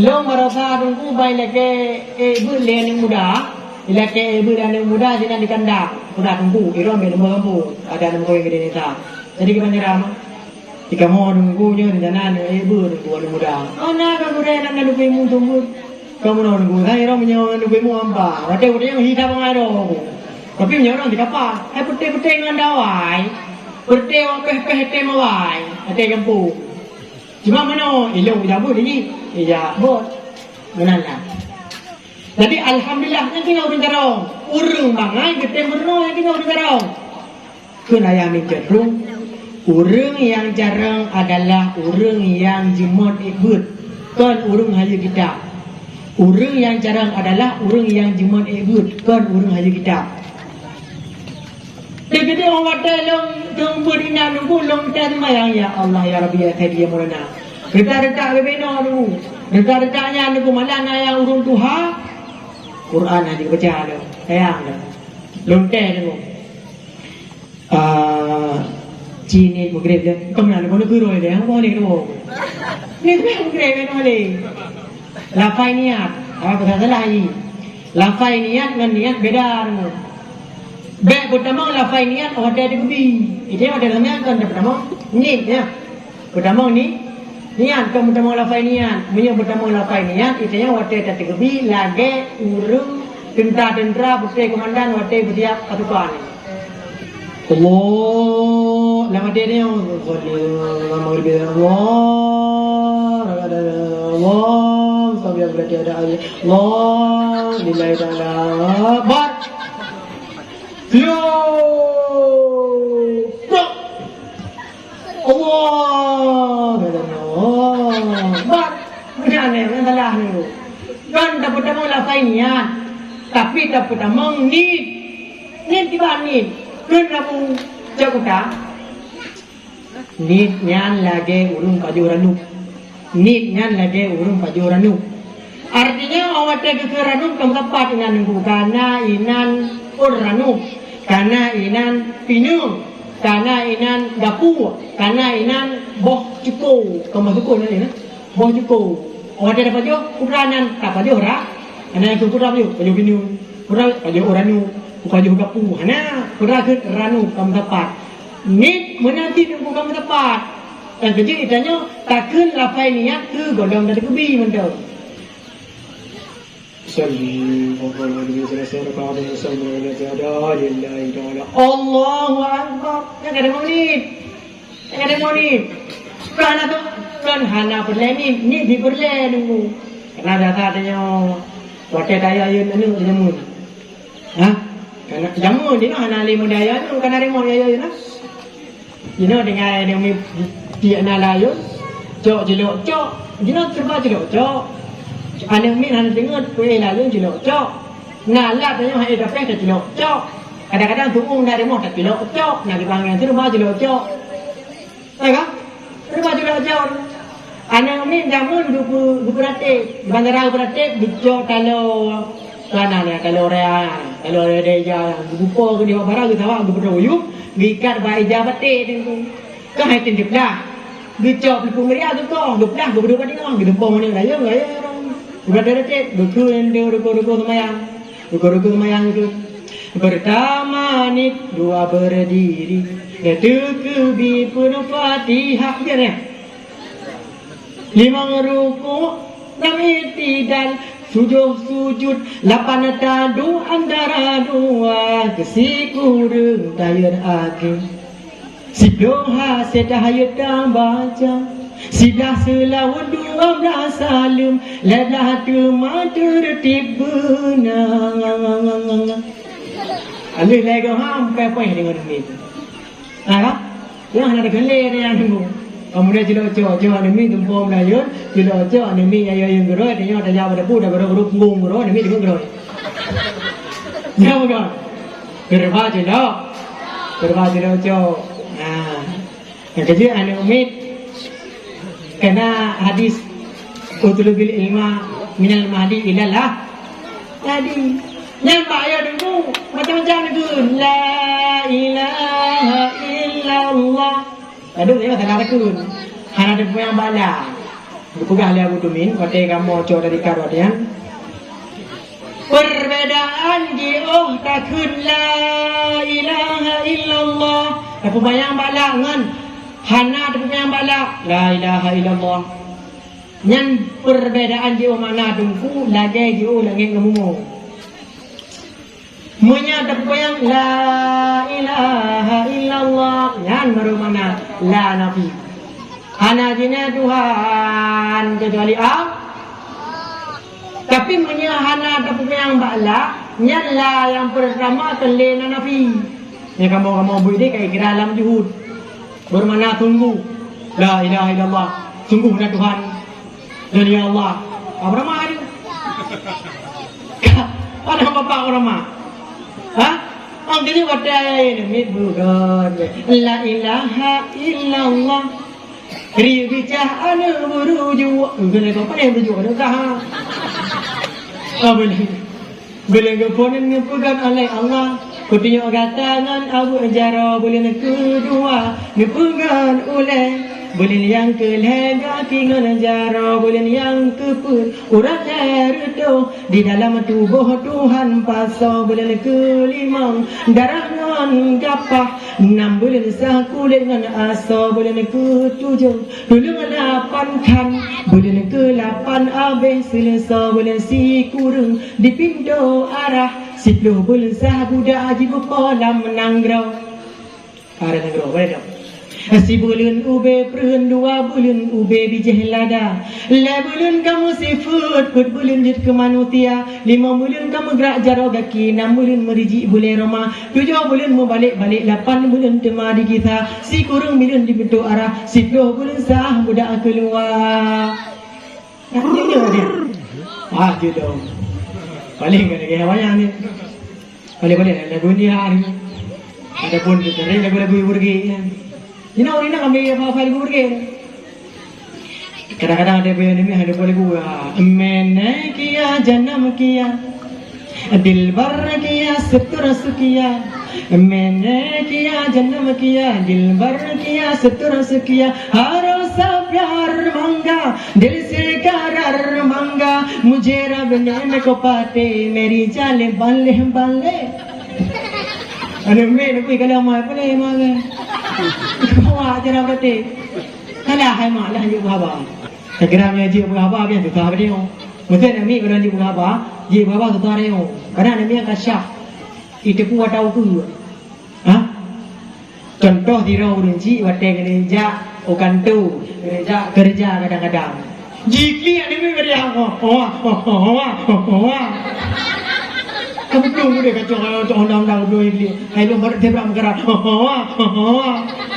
Lôn barosa teungku bai lakèe, eh, beuet lé aneuk muda, ilakèe, eh, beuet lé aneuk muda sinan di kandang, peugah teungku, irôn bèk lôn bak gampông, adak lôn meukawen keu Dènisa. Jadi kiban cara mah, di kamoe teungku nyoe rencana aneuk, eh, beuet teungku aneuk muda. Oh, na ka gurèe aneuk muda teungku beuet. Kamoe teungku, hai irôn meunyoe aneuk muda ampa, watèe-watèe nyang hita bangai droe. Tapi meunyoe ureueng di kapa, hai peuté-peuté ngon dawai, peuté wak pèh-pèh tem awai, watèe gampông. Cuma meunoe, ilôn ija beuet jih, ija beuet. Meunan lah. Jadi, alhamdulillah, nyan tinggai ureueng carông. Ureueng bangai geutem meurunoe nyan tinggai ureueng carông. Kheun ayah meucadrong, ureueng nyang carông adalah ureueng nyang jimot ék beuet, kon ureueng hayeue kitab. Ureueng nyang carông adalah ureueng nyang jimot ék beuet, kon ureueng hayeue kitab. Teukeudi watèe lôn teumeubeuet inan teungku, lôn teuh seumayang, "Ya Allah, ya Rabbi, ya Sayyidi, ya Maulana." Reutak-reutak bubena teungku. Reutak-reutak nyan teungku, malah na nyang ureueng tuha, Quran hana jibaca lom. Sayang lom. Lôn teuh teungku. Ah, ci niet Maghrib deh. Keu meunan teungku, neukheun lé, hana boh lé keudua. Niet Maghrib, hana boh lé. Lafai niat. Ah, peugah salah jih. Lafai niat ngon niet beda teungku. Bèk peutamong lafai niet watèe teukeubie. Itu watèe teukeubie kon peutamong niet, ya. Peutamong ni-, niet, kon peutamong lafai niet. Meunyoe peutamong lafai niet, itu watèe tateukeubie lagèe ureueng teuntra-teuntra, peuté keumandan watèe beusiap pasukan. Allah, lam até nyoe, Allah, Allah, sampai berarti ada ayat. Allah, lillahi ta'ala. Akbar. Yo. Allah, Allah. Akbar. Bukan aneh, bukan salah ni. Kan tapeutamong lafai niet, tapi tapeutamong niet. Niet kiban niet. Kheun Abu Jakuta. Niet nyan lagèe ureueng pajoh ranub. Niet nyan lagèe ureueng pajoh ranub. Artinya, watèe geukheun ranub ka meusapat inan teungku, kana inan ôn ranub, kana inan pineung. Kana inan gapu, kana inan boh cuko, bukan boh cuko nan nyan, boh cuko. Watèe tapajoh, peue nan tapajoh ra, kana nyang keu peue tapajoh, pajoh bineung, peue tapajoh uranu, pajoh gapu. Hana, peue kheun ranu ka meusapat. Niet meunan cit teungku ka meusapat. Nyang keujeuet tanyoe takheun lafai niet keu gohlom dan keu bi mantong. Salli, Allahu Akbar, lillahi ta'ala. Allahu Akbar. Nyan ka deungoe niet. Nyan ka deungoe niet. Kon hana tu, kon hana peureulèe niet, niet dipeureulèe deungoe. Karena biasa tanyoe watèe tayue ayeuen aneuk jameun. Hah? Kana jameun jinoe hana lé modai ayeuen, kana deungoe ayeuen, ayeuen, nah. Jinoe tinggai aneuk miet tiek na layôn, cok cilok cok. Jinoe seuba cilok cok. Aneuk miet hana deungoe peue layôn cilok cok. Na lat tanyoe han ék tapéh tacilok cok. Kadang-kadang tu'ueng na rumoh tacilok cok, na geupanggil tu rumoh cilok cok. Hai ka? Rumoh cilok cok. Aneuk miet jameun geupeu-, geupeuratéb, di bandara geupeuratéb, geucok taloe kana nyan, taloe raya, taloe raya daya, geupupo keudéh bak bara, geusawa, geupeudong u yup, geuikat bak ija baték teungku. Ka hai tem geuplah. Geucok peuleupeue meuria geukoh, geuplah, geupeuduek bak teungoh, geuteumpông aneuk layôn, layôn. Geupeuratéb, geukheun ruku-ruku seumayang. Ruku-ruku seumayang geukheun. Pertama niet, dua berdiri, teukeubie peunoh Fatihah. Nyan, nyan. Limong ruku, nam itidal, tujoh sujud, lapan taduek antara dua, keu sikureueng tayeuen akhé. Siploh hase tahayut tabaca, siblaih seulaweuet, dua blaih saleuem, lhèe blaih teuma teureutib beuna. Aleuh lhèe goh ham, pèh-pèh deungon nyan. Nah, kan? Nyan hana teukeulé nyan nunggu. Keumudian cilok cok, cok aneuk miet tumpông layôn, cilok cok aneuk miet nyang yue-yue geuroe, tanyoe tajak bak dapu, dah geuroe-geuroe punggong geuroe, aneuk miet deungon geuroe. Nyan bukan? Keureuba cilok. Keureuba cilok cok. Nah. Nyang keujeuet aneuk miet. Karena hadis, "Utlubil ilma minal mahdi ilal lah-, lahdi." Nyan bak ayah dulu, macam-macam neukheun, "La ilaha illallah." Aduh, ya, salah takheun. Hana ada peue nyang bala. Geupeugah lé Abu Tumin, watèe kamoe cok dari karot nyan. Perbedaan jiôh takheun la ilaha illallah. Tapeumayang bak la ngon hana tapeumayang bak la, la ilaha illallah. Nyan perbedaan jiôh makna teungku lagèe jiôh langèt ngon bumoe. Meunyoe tapeumayang la ilaha illallah, nyan baru makna la nafi. Hana jina Tuhan kecuali Allah. Tapi meunyoe hana tapeumayang bak la, nyan la nyang peurtama kon lé na nafi. Nyang kamoe-kamoe beude ka ikra lam juhud. Bermakna sungguh. La ilaha illallah. Sungguh na Tuhan. Dan ya Allah. Apa nama tu? Ada bapak orang mah. Ha? Ang kini watèe ayah ini mit bukan. La ilaha illallah. Ri bicah aneuk beurujok. Bukan apa yang beurujok aneuk kah? Ah, boleh. Buleuen geuphon neupeugöt olèh Allah, kutunyok gata ngon abu jaroe buleuen keudua, neupeugöt ulèe buleuen nyang keulhèe gaki ngon jaroe buleuen nyang keupeuet urat lhèe reutôh di dalam tuboh Tuhan pasoe buleuen keulimong darah ngon gapah, nam buleuen sah kulét ngon asoe buleuen keutujôh. Tuleueng lapan khan, buleuen keulapan abéh seuleusoe buleuen sikureueng di pintoe arah, siploh buleuen sah budak jibeupo lam nanggroe. Arah nanggroe, boleh tak? Sibuleuen ubé preuen, dua buleuen ubé bijéh lada, lhèe buleuen kamoe sifeuet, peuet buleuen jeuet keu manusia, limong buleuen kamoe grak jaroe gaki, nam buleuen meurijik bulèe roma, tujoh buleuen meubalek-balek, lapan buleuen teuma digisa, sikureueng buleuen di pintoe arah, siploh buleuen sah budak keuluwa. Nah, jujur dia. Ah, judong. Paling kan lagèe wayang ni. Paling-paling lagu ni hari. Adapun kita lagu-lagu Ibu Regi, ya. Ini orang nak ambil apa-apa Ibu Regi. Kadang-kadang ada payah demi ada boleh gua. Menekia janam kia. दिलबर किया सतुर सुखिया, मैंने किया जन्म किया, दिलबर किया सतुर सुखिया, हर सा प्यार मांगा, दिल से करार मांगा, मुझे रब ने को पाते, मेरी जान बल्ले बल्ले. Aneuk miet neukui ka lama peureulée magai. Awak cara berarti. Kalah hai mak lah jeuet beuhaba. Segera meunyoe jeuet beuhaba biasa susah beudeungoe. Meusti aneuk miet beudôh jeuet beuhaba, jeuet beuhaba susah deungoe. Kadang aneuk miet ka syah. Iteupeue ata ukeue. Ha? Contoh sidroe ureueng chik watèe keuneuk jak u kantô, keuneuk jak keureuja kadang-kadang. Jiklik aneuk miet bak dia, "Hoa, hoa, hoa, hoa, hoa." Ka beutôi udeh kacau, kacau, kacau, undang-undang beutôi jiklik. Hai lôn baru teubrang meukarat. "Hoa, hoa, hoa."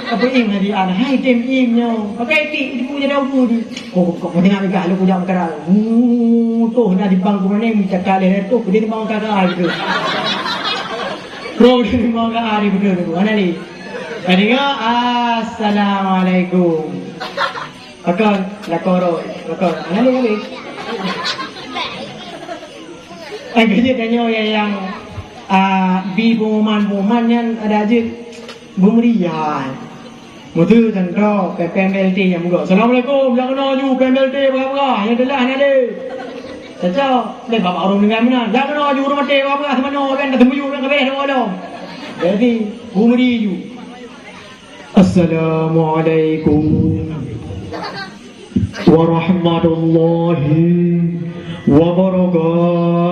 Ka beuieng hai di an, hai tem ieng nyoe. Pakai tik, ibu jadi ubu di. Kok, kok, kok, tengah megah lôn kujak meukarat. Uh, toh dah di bangku mana, minta kaleh toh, dia di bangku kakak gitu. Bro, dia di bangku kakak gitu, gitu. Mana ni? Ka deungoe, "Assalamualaikum." Pakon, lakoe rot, pakon. Hana lé habéh. Nyang keujeuet tanyoe nyang, nyang, a, bi pengumuman-pengumuman nyan adak jeuet beumeriah. Meuteue contoh, P M L T nyang meugo. "Assalamualaikum, jak keunoe ju P M L T peugah-peugah, nyang teulah hana lé." Cocok, lé babah ureueng ninggai meunan. "Jak keunoe ju ureueng maté peugah-peugah, seumanoe kan, ka teumiyueb, kan ka beuréh, dua lom." Jadi, beumeri ju. Assalamualaikum warahmatullahi wabarakatuh.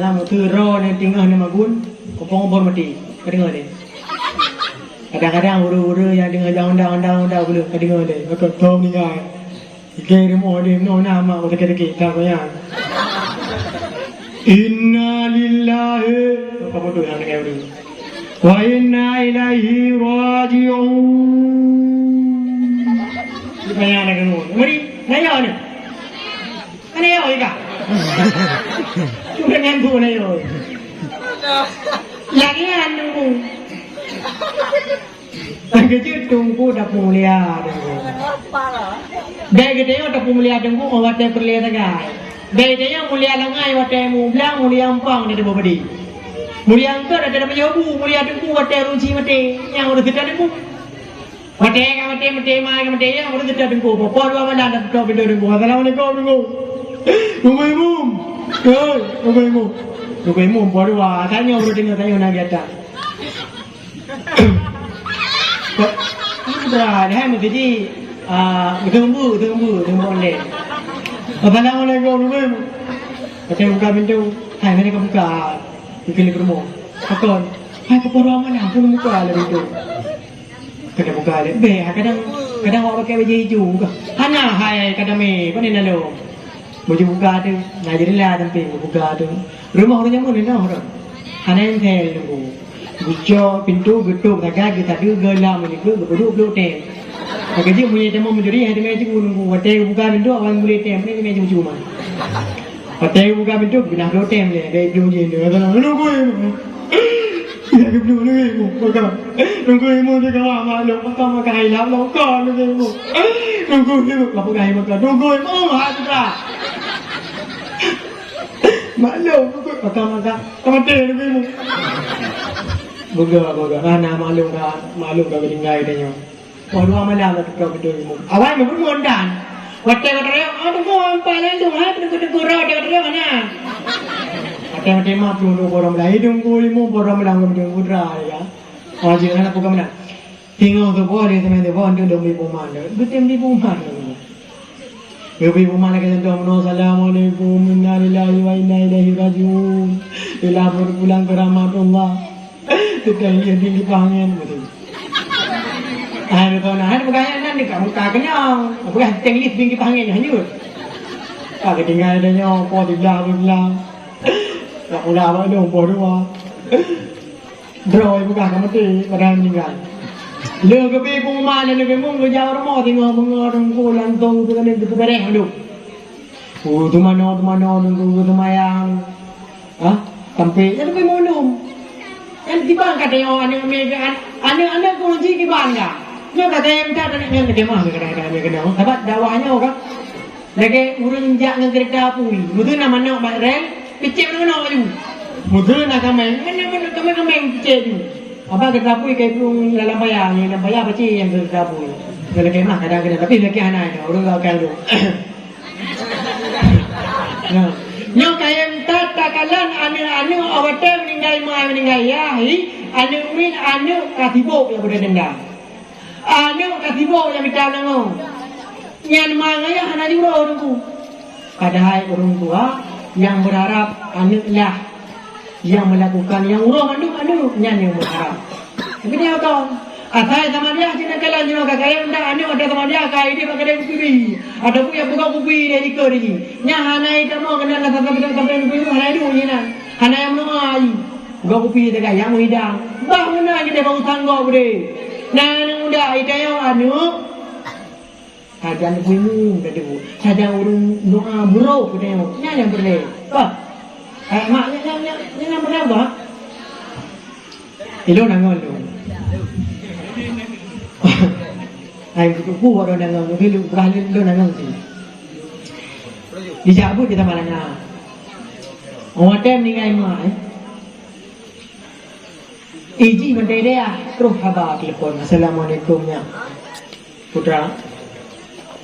Lam teuroe nyan teungoh neumagun, kompor-kompor maté. Ka deungoe lé. Kadang-kadang ureueng-ureueng nyang deungoe jak undang-undang, undang-undang, ka deungoe lé. Maka tom ninggai. Ikei rumoh deh, meunoe na mak, watèe sakét-sakét, ka nyan. Inna lillahi, apa bodoh yang dengar dulu. Wa inna ilaihi raji'un. Di mana nak kena? Mari, naya ni. Mana ya, Ika? Cuma dengan tu, naya. Lagi anu. Nyang keujeuet teungku tapeumulia teungku. Bèk geutanyoe tapeumulia teungku ngon watèe peureulèe sagai. Bèk geutanyoe mulia langai watèe mublang, mulia umpang watèe teubeupeudi. Mulia eungkôt watèe tapajoh bu, mulia teungku watèe ureueng chik maté, nyang ureueng seutôt teungku. Watèe ka maté, maté ma ka maté, nyang ureueng seutôt teungku. Poh dua malam tapeutôk pintoe teungku. Assalamualaikum teungku. Teungku Imum. Hei, teungku Imum. Teungku Imum poh dua. Tanyoe ureueng teungoh tanyoe na gata. Kok, ibra, hai meukeujih, ah, geuteumbeu, geuteumbeu, geuteumbeu online. Assalamualaikum, Teungku Imum. Watèe buka pintoe, hai, hana ka buka, geukheun lé peurumoh. Pakon, hai, keupeue rumoh na, pun buka lé pintoe. Keuneuk buka lé, bèk, kadang, kadang awak pakai bajèe ijong kah. Hana, hai, kadang mé, pane na lom. Baju buka tu, na jadi lah tapi buka tu. Rumah orang nyaman ni noh orang. Hana yang tel nunggu. Gucok pintu, getuk sagai, geutadu, geulam menyebut, geuduk, geuduk tem. Maka jih munyi temu mencuri, hai temai cubu nunggu. Watèe buka pintu, awak mulai tem, ni temai cubu-cubu mah. Watèe buka pintu, pinah dua tem lé, dari pintu je tu. Nunggu. Ya, geupeuduek nunggu ibu, maka. Nunggu ibu tu kawan maklum, maka, maka hai lam, maka nunggu ibu. Nunggu ibu, maka, maka, nunggu ibu, oh, hai putra. Maklum, nunggu, maka, maka, maka nunggu ibu. Boga, boga, ah, nah, maklum ka, maklum ka, tinggai tanyoe. Poh dua malam lah tukang pintoe imum. Awai meurumoh dan. Watèe ka teurimong, "Oh, teungku, ampai langsung, hai, teungku-teungku roh, watèe ka teurimong na." Watèe maté ma pun dua orang belah. Hidung ku imum, orang belah, orang belah, putra, ya. Oh, jeuet, anak bukan belah. Tinggal tu, boh, dia teman tu, boh, dia dong ibu mana. Betul ibu mana. Ibu mana kata tuan, "Assalamualaikum, inna lillahi wa inna ilaihi rajiun." Ila pulang ke rahmatullah. Tukang dia tinggi pangen, betul. Ah, dia tahu nah, ada pegangan nan dekat muka kenyang. Pegang teng list tinggi pangen hanyut. Tak ketinggal dia nyoe, apa dia belah, dia belah. Tak pula abang dia, apa dua. Droe peugah ka maté, padahal meninggal. Le geubi pengumuman dan geubi mung geujak rumoh, singoh beungoh teungku langsung tu kan geuteubareh mandum. Oh, teumanoe, teumanoe, teungku, teumanoe. Ha? Sampai, ya, tapi monum. Kan tiba kata nyoe, aneuk mé, an-, aneuk-aneuk pun ji kiban ka. Nyoe kata yang tak, aneuk nyan kata mah, kata, kata, kata, kata. Sabab dakwah nyoe ka. Lagèe ureueng jak ngon keureta apui. Beutôi na manok bak rel, Picék meunoe laju. Meuteun na kaméng, meunan, meunan kaméng-kaméng picék laju. Apa geutabui kai plueng lam paya, nyang lam paya pacé nyang geutabui. Geulakée mah kadang-kadang, tapi lakée hana, ureuëng gak kandung. Nah, nyoe kayém that takalon aneuk-aneuk awai watée meuninggai ma meuninggai yah, hi, aneuk miet aneuk ka sibok nyang beudendam. Aneuk ka sibok nyang mita meunangöng. Nyan ma ngon yah hana jiuroe Teungku. Padahai ureuëng tua nyang beurharap aneuk lah nyang meulakukan nyang uroe mandum aneuk nyan nyang beurharap. Tapi dia kau asai sama dia cina kala nyoe ka kaya ndak aneuk ada sama dia ka ini bak kedai kupi. Ada pun yang buka kupi dia di kau ini. Nya hana itu mau kena lah sampai sampai kupi hana itu ni nah. Hana yang menua ai. Buka kupi dia kan yang muhidang. Bah mana kita bau tangga beri. Nah aneuk muda itu yang aneuk Sajan bui ngieng teudeue, sajan ureuëng doa brok teudeue, nyan nyang peureulée. Bah, eh, mak, nyan, nyan, nyan, nyan nyang peureulée bah. Ilôn na ngon lôn. Ai, kuteupeu awak droeneuh na ngon, tapi lôn, bah, lôn na ngon sih. Dijak buet di Taman Langa. Watée meuninggai mak, eh. Ijih mantong idéh, troh haba telepon, "Assalamualaikum, Nyak." Putra,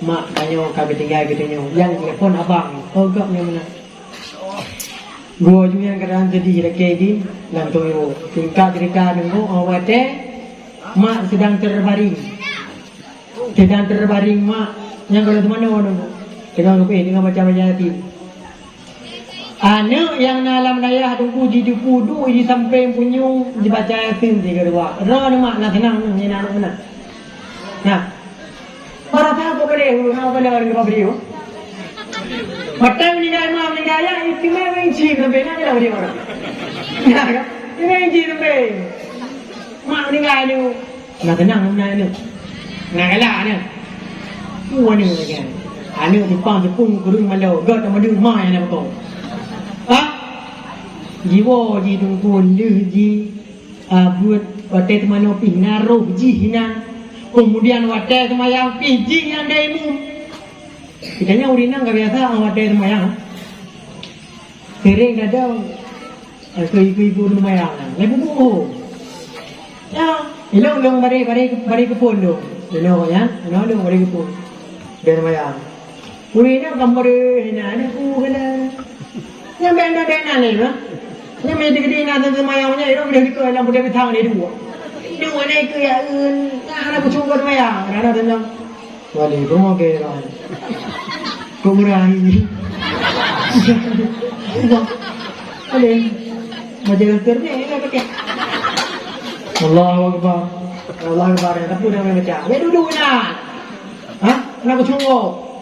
mak tanyoe ka geutinggai geutanyoe. Nyang telepon abang, oh, gop nyang meunan. Gua ju nyang keadaan sedih lakée jih, lam toyo. Singkat cerita, nunggu, oh, watée mak sedang terbaring. Sedang terbaring mak, nyang kalau teumanoe nunggu. Tengah geupeue, tengah baca-baca Yasin. Aneuk nyang na lam dayah Teungku jideupu duek di sampéng punyueng jibaca Yasin sigoe dua. Droeneuh mak na seunang nyoe nyan aneuk meunan. Nah. Para tahu kok boleh, ha, boleh orang kau beri. Matai meuninggai ma meuninggai ayah, itu mah benci sampai nak jelah beri orang. Ya kan? Ini benci sampai. Mak meuninggai tu. Na teunang na aneuk. Na galak aneuk. Peue aneuk lagée nyan? Aneuk jipang jipung kureueng malo, gét teuma deuh ma nyang na bukon. Ha? Jiwoe jih Teungku lheueh jih, a, buet watée teumanoe pih na roh jih inan. Keumudian watée seumayang pih jih nyang daimun. Geutanyoe ureueng inong ka biasa watée seumayang. Sering gadôh. Ikeu-ikeu ureueng seumayang nyan. Laju bubuet. Ya, ilong-ilong baré, baré, baré keuphon dong. Ilong nyan, ilong-ilong baré keuphon. Baré seumayang. Ureueng inong ka baré, na, na ku keunan. Nyang bèk na, bèk na lé, ha? Nyang meunan geude na seumayang nyan, ilong geude dikeue lam peude pisang lé dua. Dua na ikeu ya eun, na hana peucungkot seumayang, na, na, na. Wali, boh ke rai. Kok murah ini? Ada. Majalah ternik ya pakai. Allahu Akbar. Allahu Akbar. Tapi dah macam. Ya duduk na. Ha? Nak kecungok.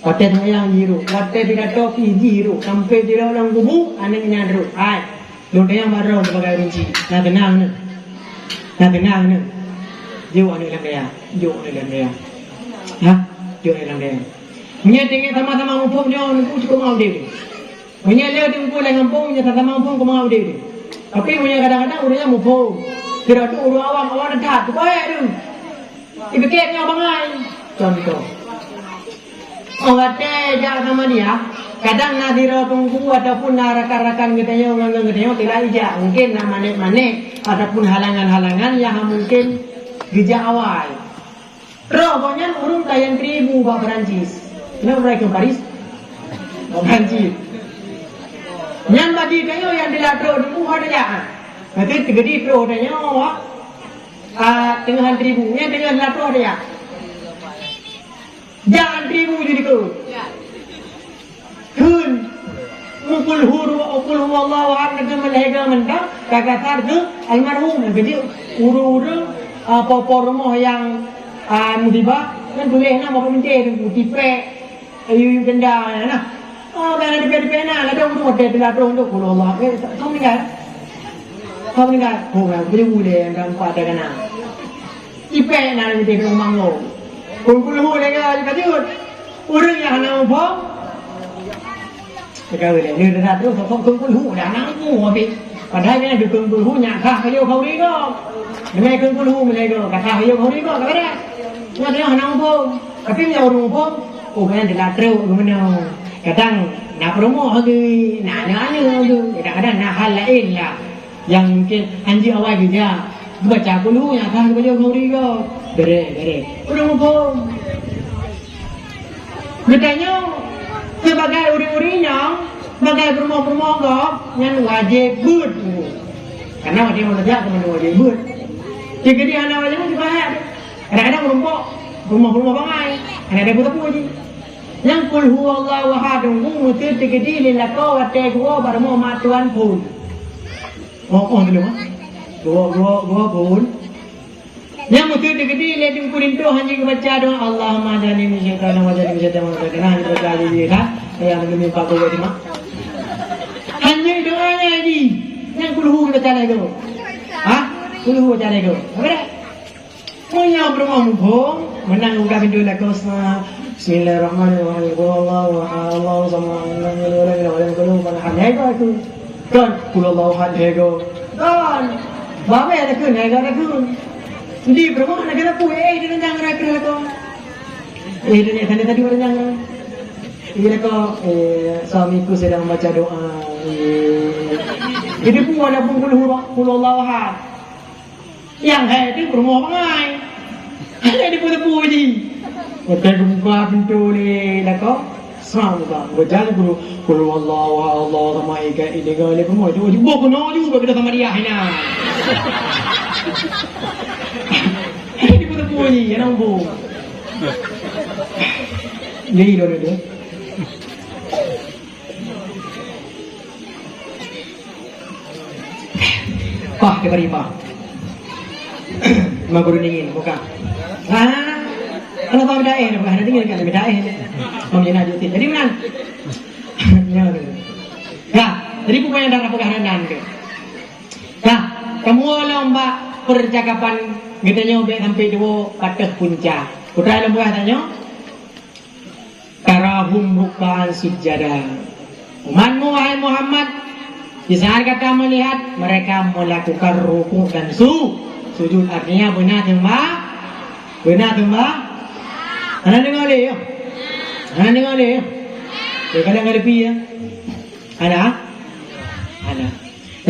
Watée seumayang jiru, watée pidato pih jiru, sampai di dalam kubu aneuk nyan ru. Hai. Lôn tanyong baroe sibagai ureueng chik, na teunang neuh? Na teunang neuh? Jok aneuk lam dayah, jok aneuk lam dayah. Ha? Jok aneuk lam dayah. Meunyoe teungoh sama-sama muphom nyoe, Teungku cukôp mak udeb. Meunyoe le Teungku lam gampông, nyoe sama-sama muphom cukôp mak udeb. Tapi meunyoe kadang-kadang ureueng nyan muphom. Kira tu ureueng awam, awam that, tu baik tu. Ipike nyoe bangai. Contoh. Oh, watée jak sama dia, kadang na sidroe teungku ataupun na rakan-rakan geutanyoe ngon geutanyoe teuma ijak. Mungkin na manéh-manéh ataupun halangan-halangan nyang mungkin geujak awai. Roh gobnyan ureueng kayém tribu bak Perancis. Kenapa mereka Paris? Bak Perancis. Nyan bagi tanyoe nyang dilatrok teungku hana jak. Nanti teugedi troh tanyoe, ah, teungoh tribu. Nyan teungoh dilatrok dia. Jangan ribu jadi tu. Kheun. Mukul huru, ukul huwallahu ahad, kata malaikat mentang, kakasar ke almarhum. Jadi, ureueng-ureueng, ah, po-po rumoh nyang, ah, musibah, kan tuléh nama pemintai tu, tipek, ayu-ayu tenda, ya, nah. Oh, bang ada pena-pena, ada ureueng ada pena tu untuk Allah. Eh, kau meninggal? Kau meninggal? Oh, bang, boleh boleh yang dalam kuat ada kena. Ipek na lam udeb ureueng manggong. Kul kulhu lagèe ka jeuet. Ureueng nyang hana muphom, teuka lé, lé that troh sosok kul kulhu dah hana muphom habéh. Padahai nyan kul kulhu nyan kah ka yoh khauri gob. Deungon kul kulhu meulai gob, ka kah yoh khauri gob, ka beureh. Nyan nyoe hana muphom. Tapi meunyoe ureueng muphom, oh, nyan teuka troh geumeunyoe. Kadang Na peurumoh lagi, na aneuk-aneuk lagi. Kadang-kadang na hal laén lah nyang mungkin hanjeuet awai geujak. Geubaca kulhu nyang ka geubaca ngon ureueng gob. Beureh, beureh. Ureueng muphom. Geutanyoe sibagai ureueng-ureueng nyang, sibagai peurumoh-peurumoh gob, nyan wajéb beuet. Karena watèe manusia keuneuk wajéb beuet. Cit keudéh hana wajéb beuet, cit payah. Kadang-kadang meurumpok peurumoh-peurumoh bangai. Hana ada peue-peue jih. Nyang qul huwallahu ahad ngon meuseuti keudéh lé lakoe watèe geuwoe bak rumoh mak tuan phôn. Oh, oh, dulu, ha? Geuwoe, geuwoe, geuwoe phôn. Nyang meuseuti keudéh lé Teungku Linto hana geubaca doa, "Allahumma ajirni minasyaitonir rajim, minasyaitonir rajim." Hana geubaca lé, ha? Ya, demi Pak Guru, terima. Hana doa nyan jih. Nyang qul hu geubaca lé geuh. Ha? Qul hu baca lé geuh. Apa dah? Meunyoe peurumoh muphom, meunan buka pintoe lakoe sa, "Bismillahirrahmanirrahim. Qul huwallahu ahad, Allahus samad, lam yalid walam yulad, walam yakul lahu kufuwan ahad." Lhèe goe tu. Kon, "Qul huwallahu ahad," lhèe goe. Kon. Babah ada kheun, lhèe goe ada kheun. Di peurumoh ada kena pui, eh, dia tendang gerak-gerak lakoe. Eh, dia tadi, tadi ada nyang. Iya, lakoe, eh, suamiku sedang membaca doa. Eh. Jadi, pun ada pun qul hu, qul huwallahu ahad. Nyang hai tu peurumoh bangai. Hana dipeuteupeue jih. Watèe geubuka pintoe lé lakoe, srang buka. Baca qul, qul huwallahu ahad, Allahu samad, ikat, idenga lé peurumoh. Cuba, cuba keunoe ju bak kita sama dia hina. Hana dipeuteupeue jih, hana muphom. Jadi, dua-dua. Pah, dia beri pah. Lima guru dingin, buka. Ah, kalau bang dae, bukan ada dingin kan, beda eh. Bang Jena jutin. Jadi, meunan. Ya, betul. Ya, jadi pokoknya darah peugah nan ke. Nah, kamoe lom bak percakapan geutanyoe bèk sampai dua patah punca. Putra lom peugah tanyoe. Tarahum ruk'an sujada. Umatmu, wahai Muhammad, di saat kata melihat mereka melakukan rukuk dan su-, sujud, artinya beuna seumbah, beuna seumbah. Hana deungoe lé, yo? Hana deungoe lé, yo? Ya, kadang ada pi, ya? Ada? Ada.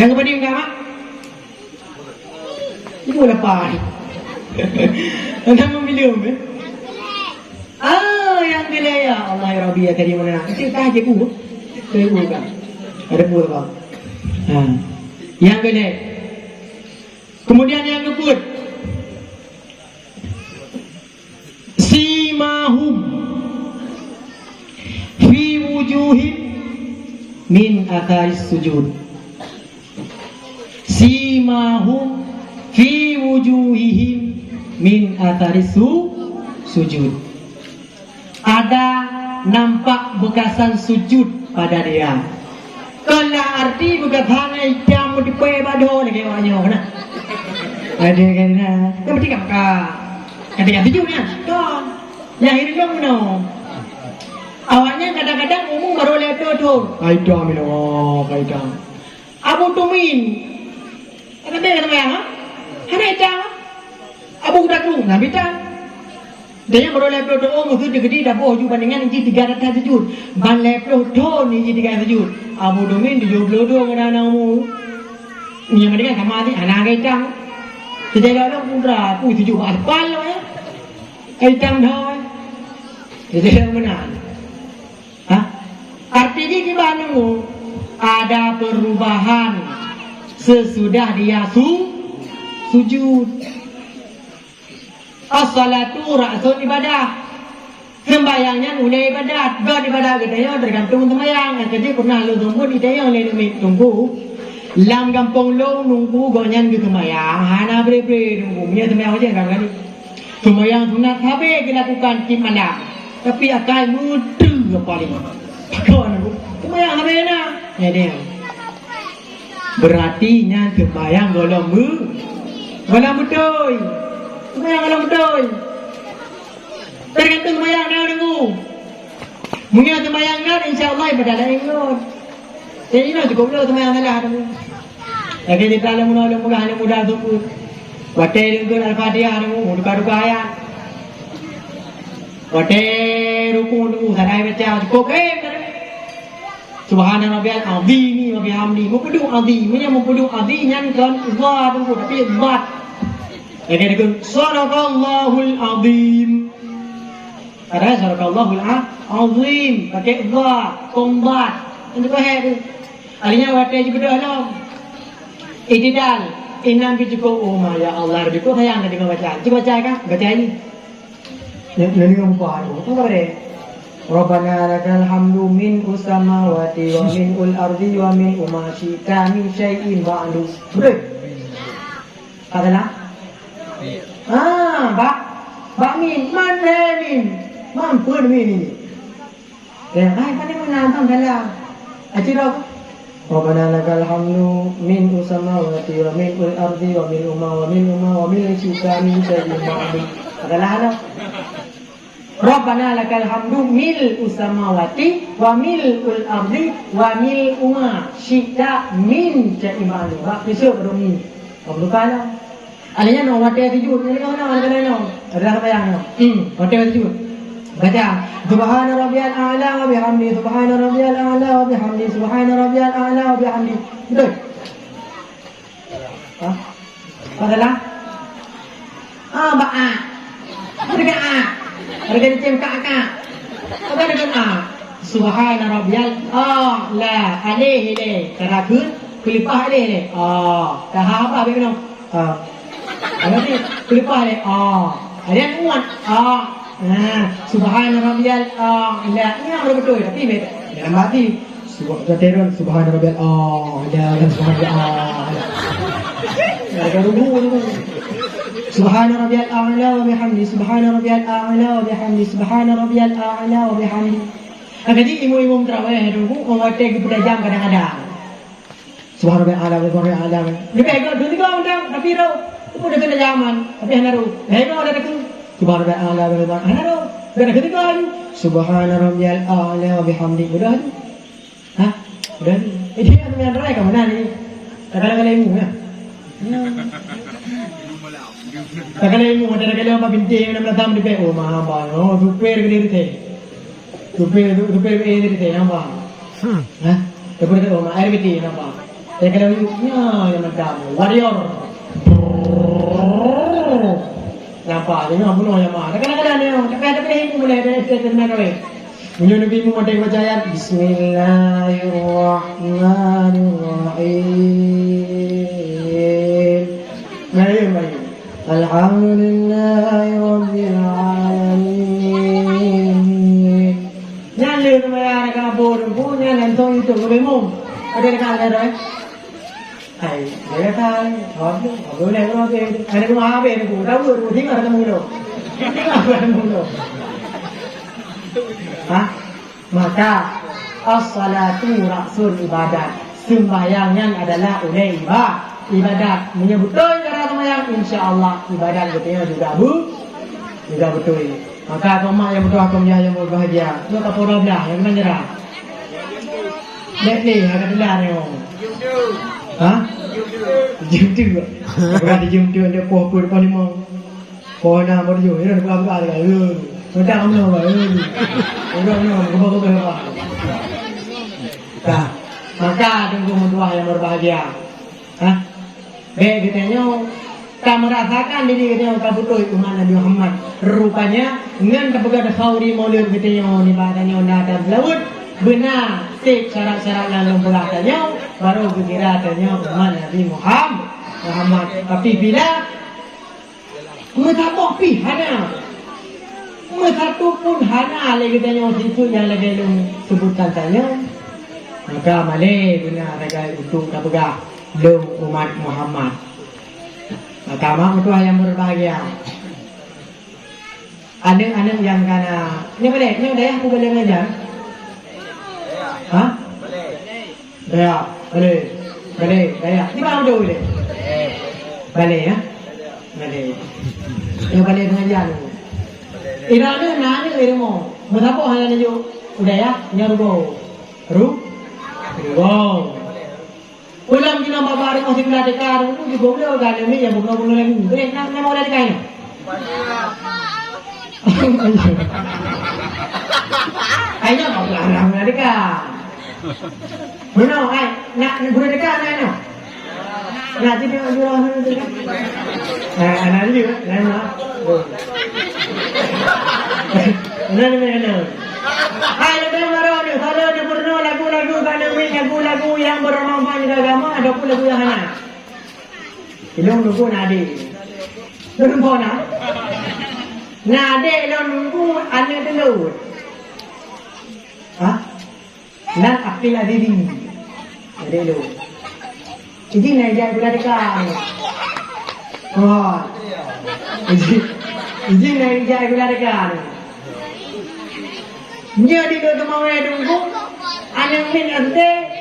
Nyang keupadum ka, Mak? Ibu lapar. Hana meumilom, eh? Ah, nyang keulhèe, ya Allah, ya Rabbi, ya Karim, ya Mu'in. Cit ka, cit bu. Cit bu ka. Ada bu, Bang. Ha. Nyang keulhèe. Kemudian nyang keupeuet. Simahum fi wujuhim min atharis sujud. Simahum fi wujuhihim min atharis su-, sujud. Ada nampak bekasan sujud pada dia. Kon lah arti beugasan itam meudipée bak dhoe lagée awak nyoe, nah. Ada kan, nah. Kan berarti kan ka. Kata-kata sujud, nah. Kon. Lahir dong, no. Awaknyan kadang-kadang umu baru lhèe ploh thôn. Ai dong, minong, ai dong. Abu Tumin. Hana bèe ka seumayang, ha? Hana itam. Abu Daku, na bita. Dan nyang baru lhèe ploh thôn, musuh digedi daboh ju bandingan jih tiga rata sujud. Ban lhèe ploh thôn jih tiga sujud. Abu Tumin tujoh ploh dua ngon aneuk umu. Nyang bandingan sama jih, hana ka itam. Sejak lama putra, pui sujud bak aspal, ya. Ka itam dah, ya. Jadi, meunan. Ha? Arti jih kiban nunggu ada perubahan sesudah dia su-, sujud. As-salatu ra'sul ibadah. Sembahyang nyan ulèe ibadat. Gon ibadat geutanyoe teugantung sembahyang. Nyang keujeuet pernah lôn seumeubeuet geutanyoe lé Teungku. Lam gampông lôn Teungku gobnyan geuseumbahyang hana bre-bre Teungku. Meunyoe seumbahyang wajéb kan kali. Seumayang sunat sabe geulakukan tiep malam, tapi akai meuteu paléng. Pakon aku? Seumayang sabe na. Ya deh. Berarti nyan seumayang golom beu-, golom beutôi. Seumayang golom beutôi. Tergantung seumayang na deungu. Meunyoe seumayang na, insya Allah ibadah laén ngon. Jadi, nyoe cukup lé seumayang salah tu. Lagèe cerita lôn meunyoe lôn peugah aneuk muda tersebut. Watèe deungon Al-Fatihah tu, duka-duka ayat. Watèe rukuk tu, salah baca, cukup, eh, Subhana rabbiyal azimi wa bihamdi. Meupeudong azim. Meunyoe meupeudong azim nyan kon dha teungku, tapi dhat. Lagèe dikheun, "Shadaqallahul azim." Padahai shadaqallahul a-, azim. Pakai dha, kon dhat. Nyan teupeue hai tu. Akhirnya watèe jibeudôh lom. I'tidal. Inan pih cukup. Oh, ma, ya Allah, Rabbi, kok sayang ka deungö bacaan. Cuba baca ka? Baca ini. Nyan, nyan deungö muka tu. Apa kata? Rabbana lakal hamdu min usamawati wa min ul ardi wa min uma syi'ta min syai'in ba'du. Betul? Katalah? Ah, bak, bak min. Man hai min. Mampun min ini. Ya, ai, pandai meunan, bang, dalam. Aci roh. Rabbana lakal hamdu min usamawati wa min ul ardi wa min uma wa min uma wa min syi'ta min syai'in ba'du. Adalah ada. Rabbana lakal hamdu mil usamawati wa mil ul ardi wa mil uma syi'ta min syai'in ba'du. Bak pisuk romi. Abdul Kalam. Alèh nyan watèe sujud, nyan ka na, nyan ka na. Ada sembahyang nyoe. Hmm, watèe sujud. Baca, "Subhana rabbiyal a'la wa bihamdi, subhana rabbiyal a'la wa bihamdi, subhana rabbiyal a'la wa bihamdi." Betul? Hah? Apa salah? Ah, bak a. Apa dekat a? Ada jadi cem kak, kak. Apa dekat a? Subhana rabbiyal a'la. Alèh, alèh. Cara keu, keuleupah alèh, alèh. Ah, dah apa habis kena? Ah. Ada ni, keuleupah alèh. Ah. Ada yang kuat. Ah. Nah, subhana rabbiyal a'la. Ini yang betul, tapi beda. Dalam hati. Subha-, kata orang, "Subhana rabbiyal a'la, subhana rabbiyal a'la." Ada ruku tu. "Subhana rabbiyal a'la wa bihamdi, subhana rabbiyal a'la wa bihamdi, subhana rabbiyal a'la wa bihamdi." Nah, jadi imum-imum tarawih tu, orang watèe geupeudajam kadang-kadang. "Subhana rabbiyal a'la, subhana rabbiyal a'la." Dia pegang, dua tiga orang, tapi roh. Itu pun dah kena jaman, tapi hana roh. Pegang ada tu. "Subhana rabbiyal a'la, subhana rabbiyal a'la." Hana roh. Dah kena tiga tu. "Subhana rabbiyal a'la wa bihamdi." Udah tu. Hah? Udah ni. Eh, dia tu yang terakhir kat mana ni? Tak kalah-kalah ilmu, ya? Ya. Tak kalah ilmu, tak kalah apa binti yang enam belas tahun di P O, mah, abang. Oh, super gede tu, teh. Super, tu-, super gede tu, teh, abang. Hmm. Hah? Super tu, mah, air binti, nampak. Tak kalah ilmu, ya, yang macam. Warrior. Nampak, tengok bunuh yang mah. Tak kalah-kalah ni, tak kalah-kalah ilmu boleh, ada, ada, ada, ada, ada. Meunyoe Nabi Muhammad baca ayat, "Bismillahirrahmanirrahim." Nah, ya, baik. "Alhamdulillahirabbil alamin." Nyan lé seumayang ka boh teungku, nyan langsung itu ke bimong. Ada dekat ada, eh? Hai, dia kata, "Aduh, aduh, nak berapa?" Ada dua habis tu, tahu tu, tinggal ketemu tu. Tinggal ketemu tu. Hah? Maka, as-salatu ra'sul ibadat. Sembahyang nyan adalah ulèe iba-, ibadat. Meunyoe beutôi cara sembahyang, insya Allah, ibadat geutanyoe juga bu-, juga beutôi. Maka, keu mak nyang meutuah, keu yah nyang berbahagia, nyoe ka pukul dua belas, nyang keunan nyerah. Bèk lé, hana teulat nyoe. Hah? Jeuem tu. Bukan jeuem tu, ada poh peuet, poh limong. Poh nam, poh tujoh. Nyoe buka-buka lagi. Eh. Macam mana, eh? Udah, udah, ubah-ubah apa? Dah. Maka, teungku meutuah nyang berbahagia. Hah? Bèk geutanyoe ka meurasakan diri geutanyoe ka beutôi umat Nabi Muhammad. Rupanya, ngon tapeugah khauri maulud geutanyoe nibak tanyoe na dan laôt, beuna sép syarat-syarat nyang lôn peugah tanyoe, barô geukira tanyoe umat Nabi Muham-, Muhammad. Tapi bila meusaboh pih hana, meusapeue pun hana lé geutanyoe sifeuet nyang lagèe lôn seubutkan tanyoe, maka malèe beuna sagai untuk tapeugah lôn umat Muhammad. Maka mak meutuah nyang berbahagia. Aneuk-aneuk nyang ka na, nyoe balèe, nyoe dayah peue balèe ngajar? Hah? Dayah, balèe. Balèe, dayah. Di mana dulu balèe? Balèe, ya? Balèe. Nyoe balèe pengajian. Inoe na aneuk di rumoh. Meusaboh hana neujok u dayah, nyoe rugoe. Ru-, rugoe. Pulang jinoe bak rumoh siblah teka, dulu juga beliau kan, ni yang bunga-bunga lagu. Boleh, nama orang teka ni? Ayo, orang teka. Meunoe, hai, nak gurèe teuka, nak, nak. Nak jadi orang jurah mana tu? Nah, anak dia, nah, nah. Oh. Nah, nah, nah. Hai, lebih marah ni, kalau dia pernah lagu-lagu, kalau lagu-lagu yang bermanfaat di agama, ataupun lagu yang hana. Ilôn nunggu na adék. Lôn nunggu na. Na adék lôn nunggu aneuk teulôt. Ha? Nan April Azizi. Adék lôn. Iji na ijak gula dekat. Wah. Iji, iji na ijak gula dekat. Nyoe di Teumawé Teungku, aneuk miet S D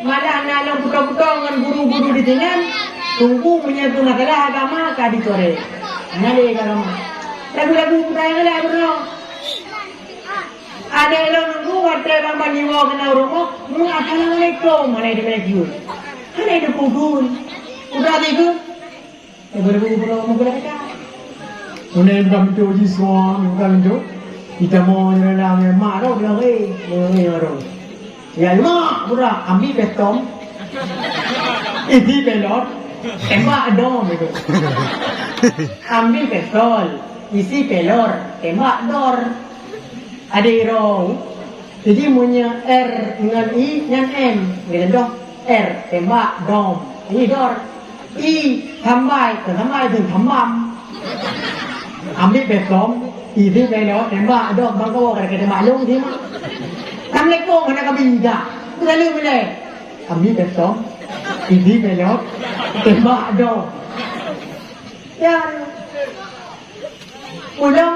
malah na lôn putôh-putôh ngon guru-guru di sinan, Teungku meunyoe keu masalah agama ka dicorek. Hana lé agama. Lagu-lagu peugah nyang laén bunoe. Aneuk lôn Teungku watèe ban-ban jiwoe keunoe rumoh, "Assalamualaikum," hana jideungoe. Hana jideungoe. Udah gitu, Ibu-ibu, ibu-ibu, ibu-ibu, ibu-ibu. Ulèe bukan pintoe jih semua, bukan pintoe. Kita mau nyerang mak tu, bilang, "Eh, eh, eh, baru." Ya, mak, budak, ambil pistol. Isi pelor, tembak dom itu. Ambil pistol, isi pelor, tembak dor. Ada iro. Jadi, meunyoe R ngon I, nyan M. Geucontoh, R, tembak, dom. I, dor. I, sambai, kon sambai, kon sambam. Ambil pistol, I, di pelor, tembak, dom. Bang kawan, kata tembak long, di mak. Assalamualaikum, hana kabi dah. Lalu, bila? Ambil pistol, I, di pelor, tembak, dom. Ya. Ulôn,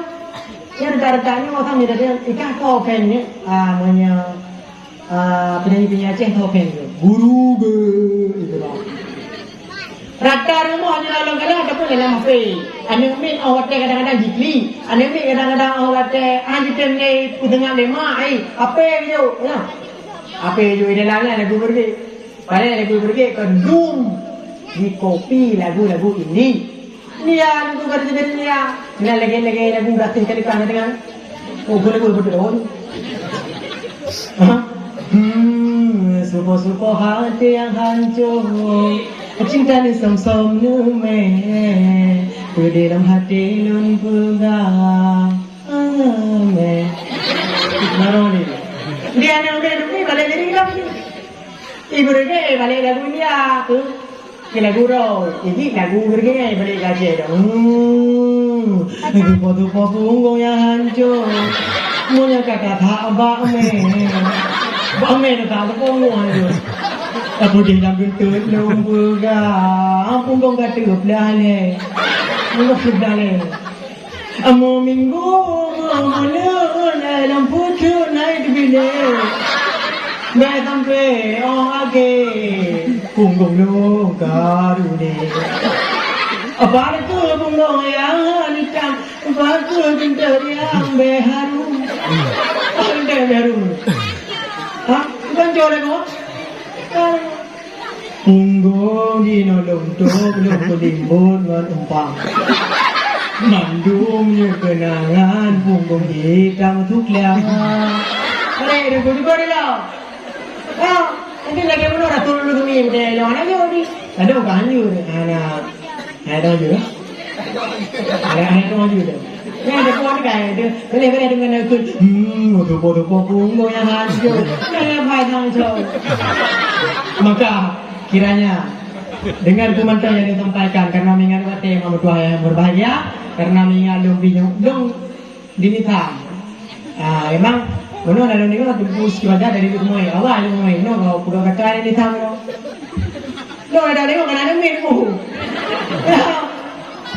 nyan rata-rata nyoe orang ni tadi, ikah ko pen ni, ah, meunyoe, ah, penyanyi-penyanyi Aceh ko pen ni. Guru be, itu lah. Rata rumoh nyoe lam galah ataupun dalam H P. Aneuk miet oh watèe kadang-kadang jiklik. Aneuk miet kadang-kadang oh watèe, ah, jitem lé peutengah lé mak, ai, H P jok, ya. H P jok di dalam ni ada guru ni. Padahai lagu beureuguek kon dum jikopi lagu-lagu indie. Nia lagu ka teubit nia. Nia lagèe-lagèe lagu gaséh ka deungon. Oh, lagu beutôi. Ha? Hmm, supo-supo hati yang hancur. Cinta ni som-som neumè. Di dalam hati lôn peugah. Amin. Baru ni. Dia nak udah dulu balik jadi hilang ni. Ibu Rege balik lagu India tu. Ke lagu roh. Jadi lagu Rege balik gaji dah. Hmm. Lagi foto-foto punggong yang hancur. Punya kata tak bak meh. Bak meh tu tak punggong hancur. Aku di dalam gentut lom pegang. Punggong kata belah leh. Punggong sebelah leh. Amoe minggu buleuen lam pucuk nai teubilék. Bèk sampoe 'oh akhé punggong lôn ka rudék. Apa tu punggong nyang hantam, apa tu keuntèe nyang bèk haru. Keuntèe bèk haru. Ha? Bukan jolek kok? Punggong jinoe lôn tôb, lôn peulimbot ngon umpang. Mandum nyoe keunangan punggong hitam sukla. Boleh, dua puluh dua dah. Ah, nanti lagi mana dah turun dulu ni, udah yang mana jauh ni. Ada bukan hanyut, anak. Hai, tahu juga. Hai, hai, tahu juga. Ni ada kawan kan, dia boleh, boleh dengan aku. Hmm, tupo-tupo punggong yang hancur. Eh, hai, tahu jauh. Maka, kiranya, dengan peumantong yang disampaikan, karena mengingat watèe yang berbahagia, karena mengingat lôn bingung, lôn Dinitham. Ah, emang, meunoe na lôn deungoe teungku Siti Badar dari Lukmoe. Awai Lukmoe, inoe kau peugah kata Dinitham tu. Lôn ada deungoe kan ada min, oh.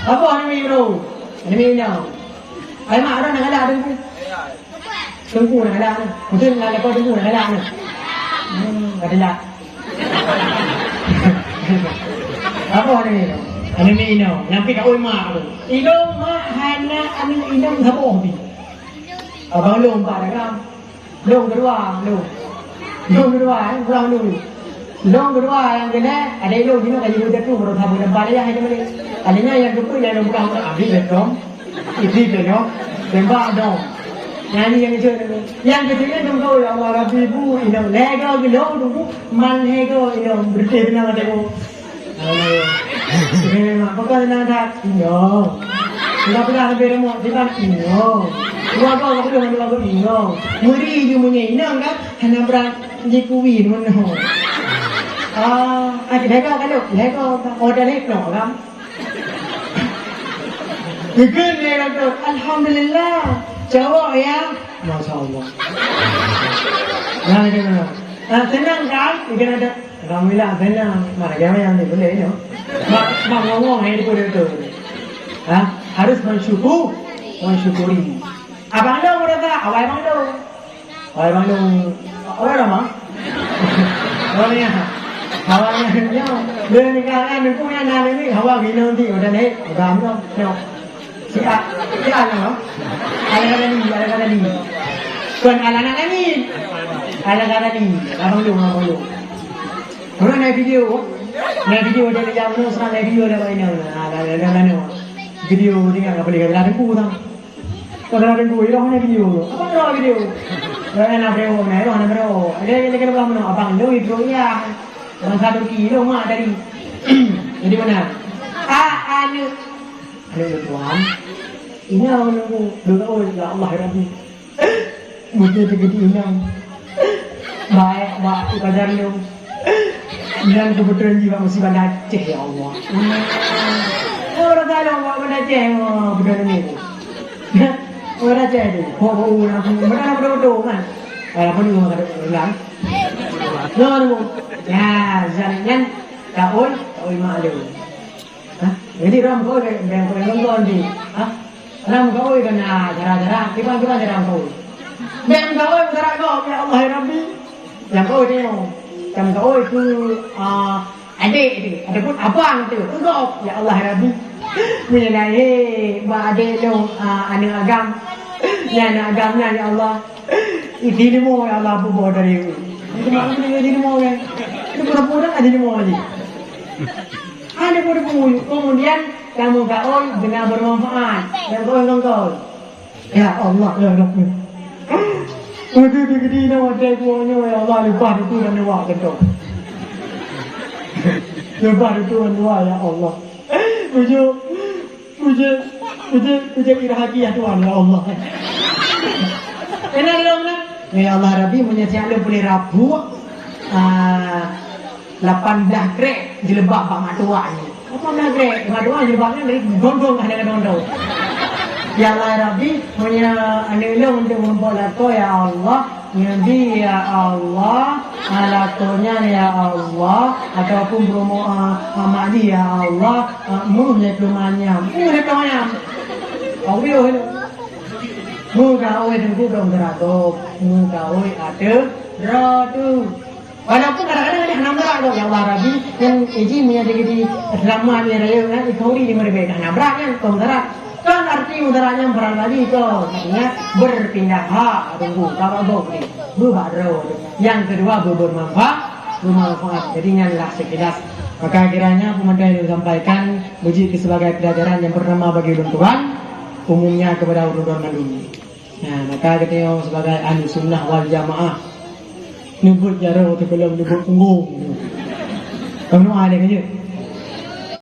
Apa ni, bro? Ada min dah. Ai mak, orang nak galak teungku. Teungku nak galak ni. Mungkin nak lepas teungku nak galak ni. Hmm, ada lah. Apa ni? Aneuk miet inong. Nyang pih ka oi mak tu. Ilôn mak hana aneuk inong saboh pih. Abang lôn empat gram. Lôn keudua, lôn. Lôn keudua, eh, urang lôn. Lôn keudua nyang keunan, adak ilôn jinoe ka jeuet tatu, baru saboh lambat ayah itu balik. Aneuk nyan nyang keupeuet nyang lôn peugah, abis beutôi. Isi peunyoh, tembak dong. Nyan nyang jeuet. Nyang keujieb nyan dum gaul, "Ya Allah Rabbi, bu inong lhèe go geulong dum, man lhèe go inong beureuti beuna tengok." Aduh. Memang pokok na that inong. Enggak pernah lebih remuk di bang inong. Dua go ka peuduh dua go inong. Muri ju munyi inong kan hana brat jikuwi meunoe. Ah, ah, lhèe go kan, lhèe go. Oh, dah lhèe go kan. Geukheun lé dokto, "Alhamdulillah, cowok ya." Masya Allah. Nah, kena. Ah, senang kan? Kena ada. Alhamdulillah, senang. Mana dia yang ni boleh, you know. Mak, mak ngomong, eh, dia boleh tu. Ha? Harus mensyukur, mensyukuri. Abang dong, berkata, awai abang dong. Awai bang dong, awai dah, Bang. Awai ya. Awai ya. Dia ni kan, kan, aku yang nak ni, awai bina nanti, udah naik, udah ambil, no. Siap, siap, no. Ala kata ni, ala kata ni. Bukan ala nak ni. Ala kata ni. Abang dong, abang dong. Orang naik video, naik video dia yang mana, serang naik video dia lain. Ala, ala, ala, ala. Video ni kan, apa dia kata, aku tak. Saudara Teungku, iroh hana video. Apa iroh video? Iroh hana video, nah, iroh hana video. Ada yang kena bilang mana? Abang lu itu ya. Orang satu kilo mak tadi. Jadi mana? Ah, anu. Anu tuan. Ini orang nunggu. Dua tahun, ya Allah, ya Rabbi. Mungkin terjadi inang. Baik, Mak, ukajan lu. Nyan keubeutolan jih bak musibah Aceh, ya Allah. Oh, udah salah bak Banda Aceh, oh, beudôh ni. Banda Aceh tu. Ho, ho, ho, nak, mana nak beudôh-beudôh kan? Walaupun ni memang ada ulang. No, no. Ya, zaman nyan, taun, taun maklum. Hah? Jadi ram kau deh, deh kau yang kau nanti. Hah? Ram kau kan, ah, cara-cara, kiban-kiban cara kau. Bèk meugaôi meusarat gob, ya Allah ya Rabbi. Nyang gaôi tanyoe. Nyang gaôi keu, ah, adék tu, ataupun abang tu, keu gob, ya Allah ya Rabbi. Meunyoe lahé bak adék lôn, ah, aneuk agam. Nyan aneuk agam nyan, ya Allah. Isi leumo, ya Allah, buboh dari u. Itu maklum dia isi leumo kan. Itu pura-pura isi leumo aja. Ada pun peunguyuek. Kemudian kamu gaôi beuna bermanfaat dan gaôi ngon gaôi. Ya Allah, ya Rabbi. Udah digedi na watèe gua nyoe, ya Allah, leupah itu dan dua kentong. Leupah itu dan dua, ya Allah. Ujuk, ujuk, ujuk, ujuk irhaki ya Tuhan, ya Allah. Kena lom na. Ya Allah Rabbi, meunyoe siat lôn boleh rabu, ah, lapan blah krek jilbab bak mak tuan ni. Lapan blah krek, mak tuan jilbab ni dari gondong ka dengan gondong. Ya Allah Rabbi, meunyoe aneuk lôn untuk membuat lato, ya Allah, ngeudi, ya Allah, ah, lato nyan, ya Allah, ataupun promo, ah, ah, mak di, ya Allah, ah, muruh lé peuleuman nyam. Muruh lé peuleuman nyam. Aweuh, muka oi teungku dong teuratôb, muka oi ateueh ratu. Walaupun kadang-kadang ada hana brat tu, ya Allah Rabbi, yang izin punya jadi selamat ya raya kan, ikori di mereka hana brat kan, kau mudarat. Kan arti mudarat yang berat lagi kau, maksudnya berpindah hak, tunggu, kalau bau ni, beubak droe. Yang kedua, be-, bermanfaat, bermanfaat. Jadi nyanlah sekilas. Maka kiranya pemateri yang disampaikan, beuji sebagai pelajaran yang pertama bagi ulun tuan, umumnya kepada ulun tuan mandum. Nah, maka geutanyoe sebagai ahli sunnah wal jamaah, neubeuet jaroe teupeulom neubeuet punggong. Kamu ada kan, ya?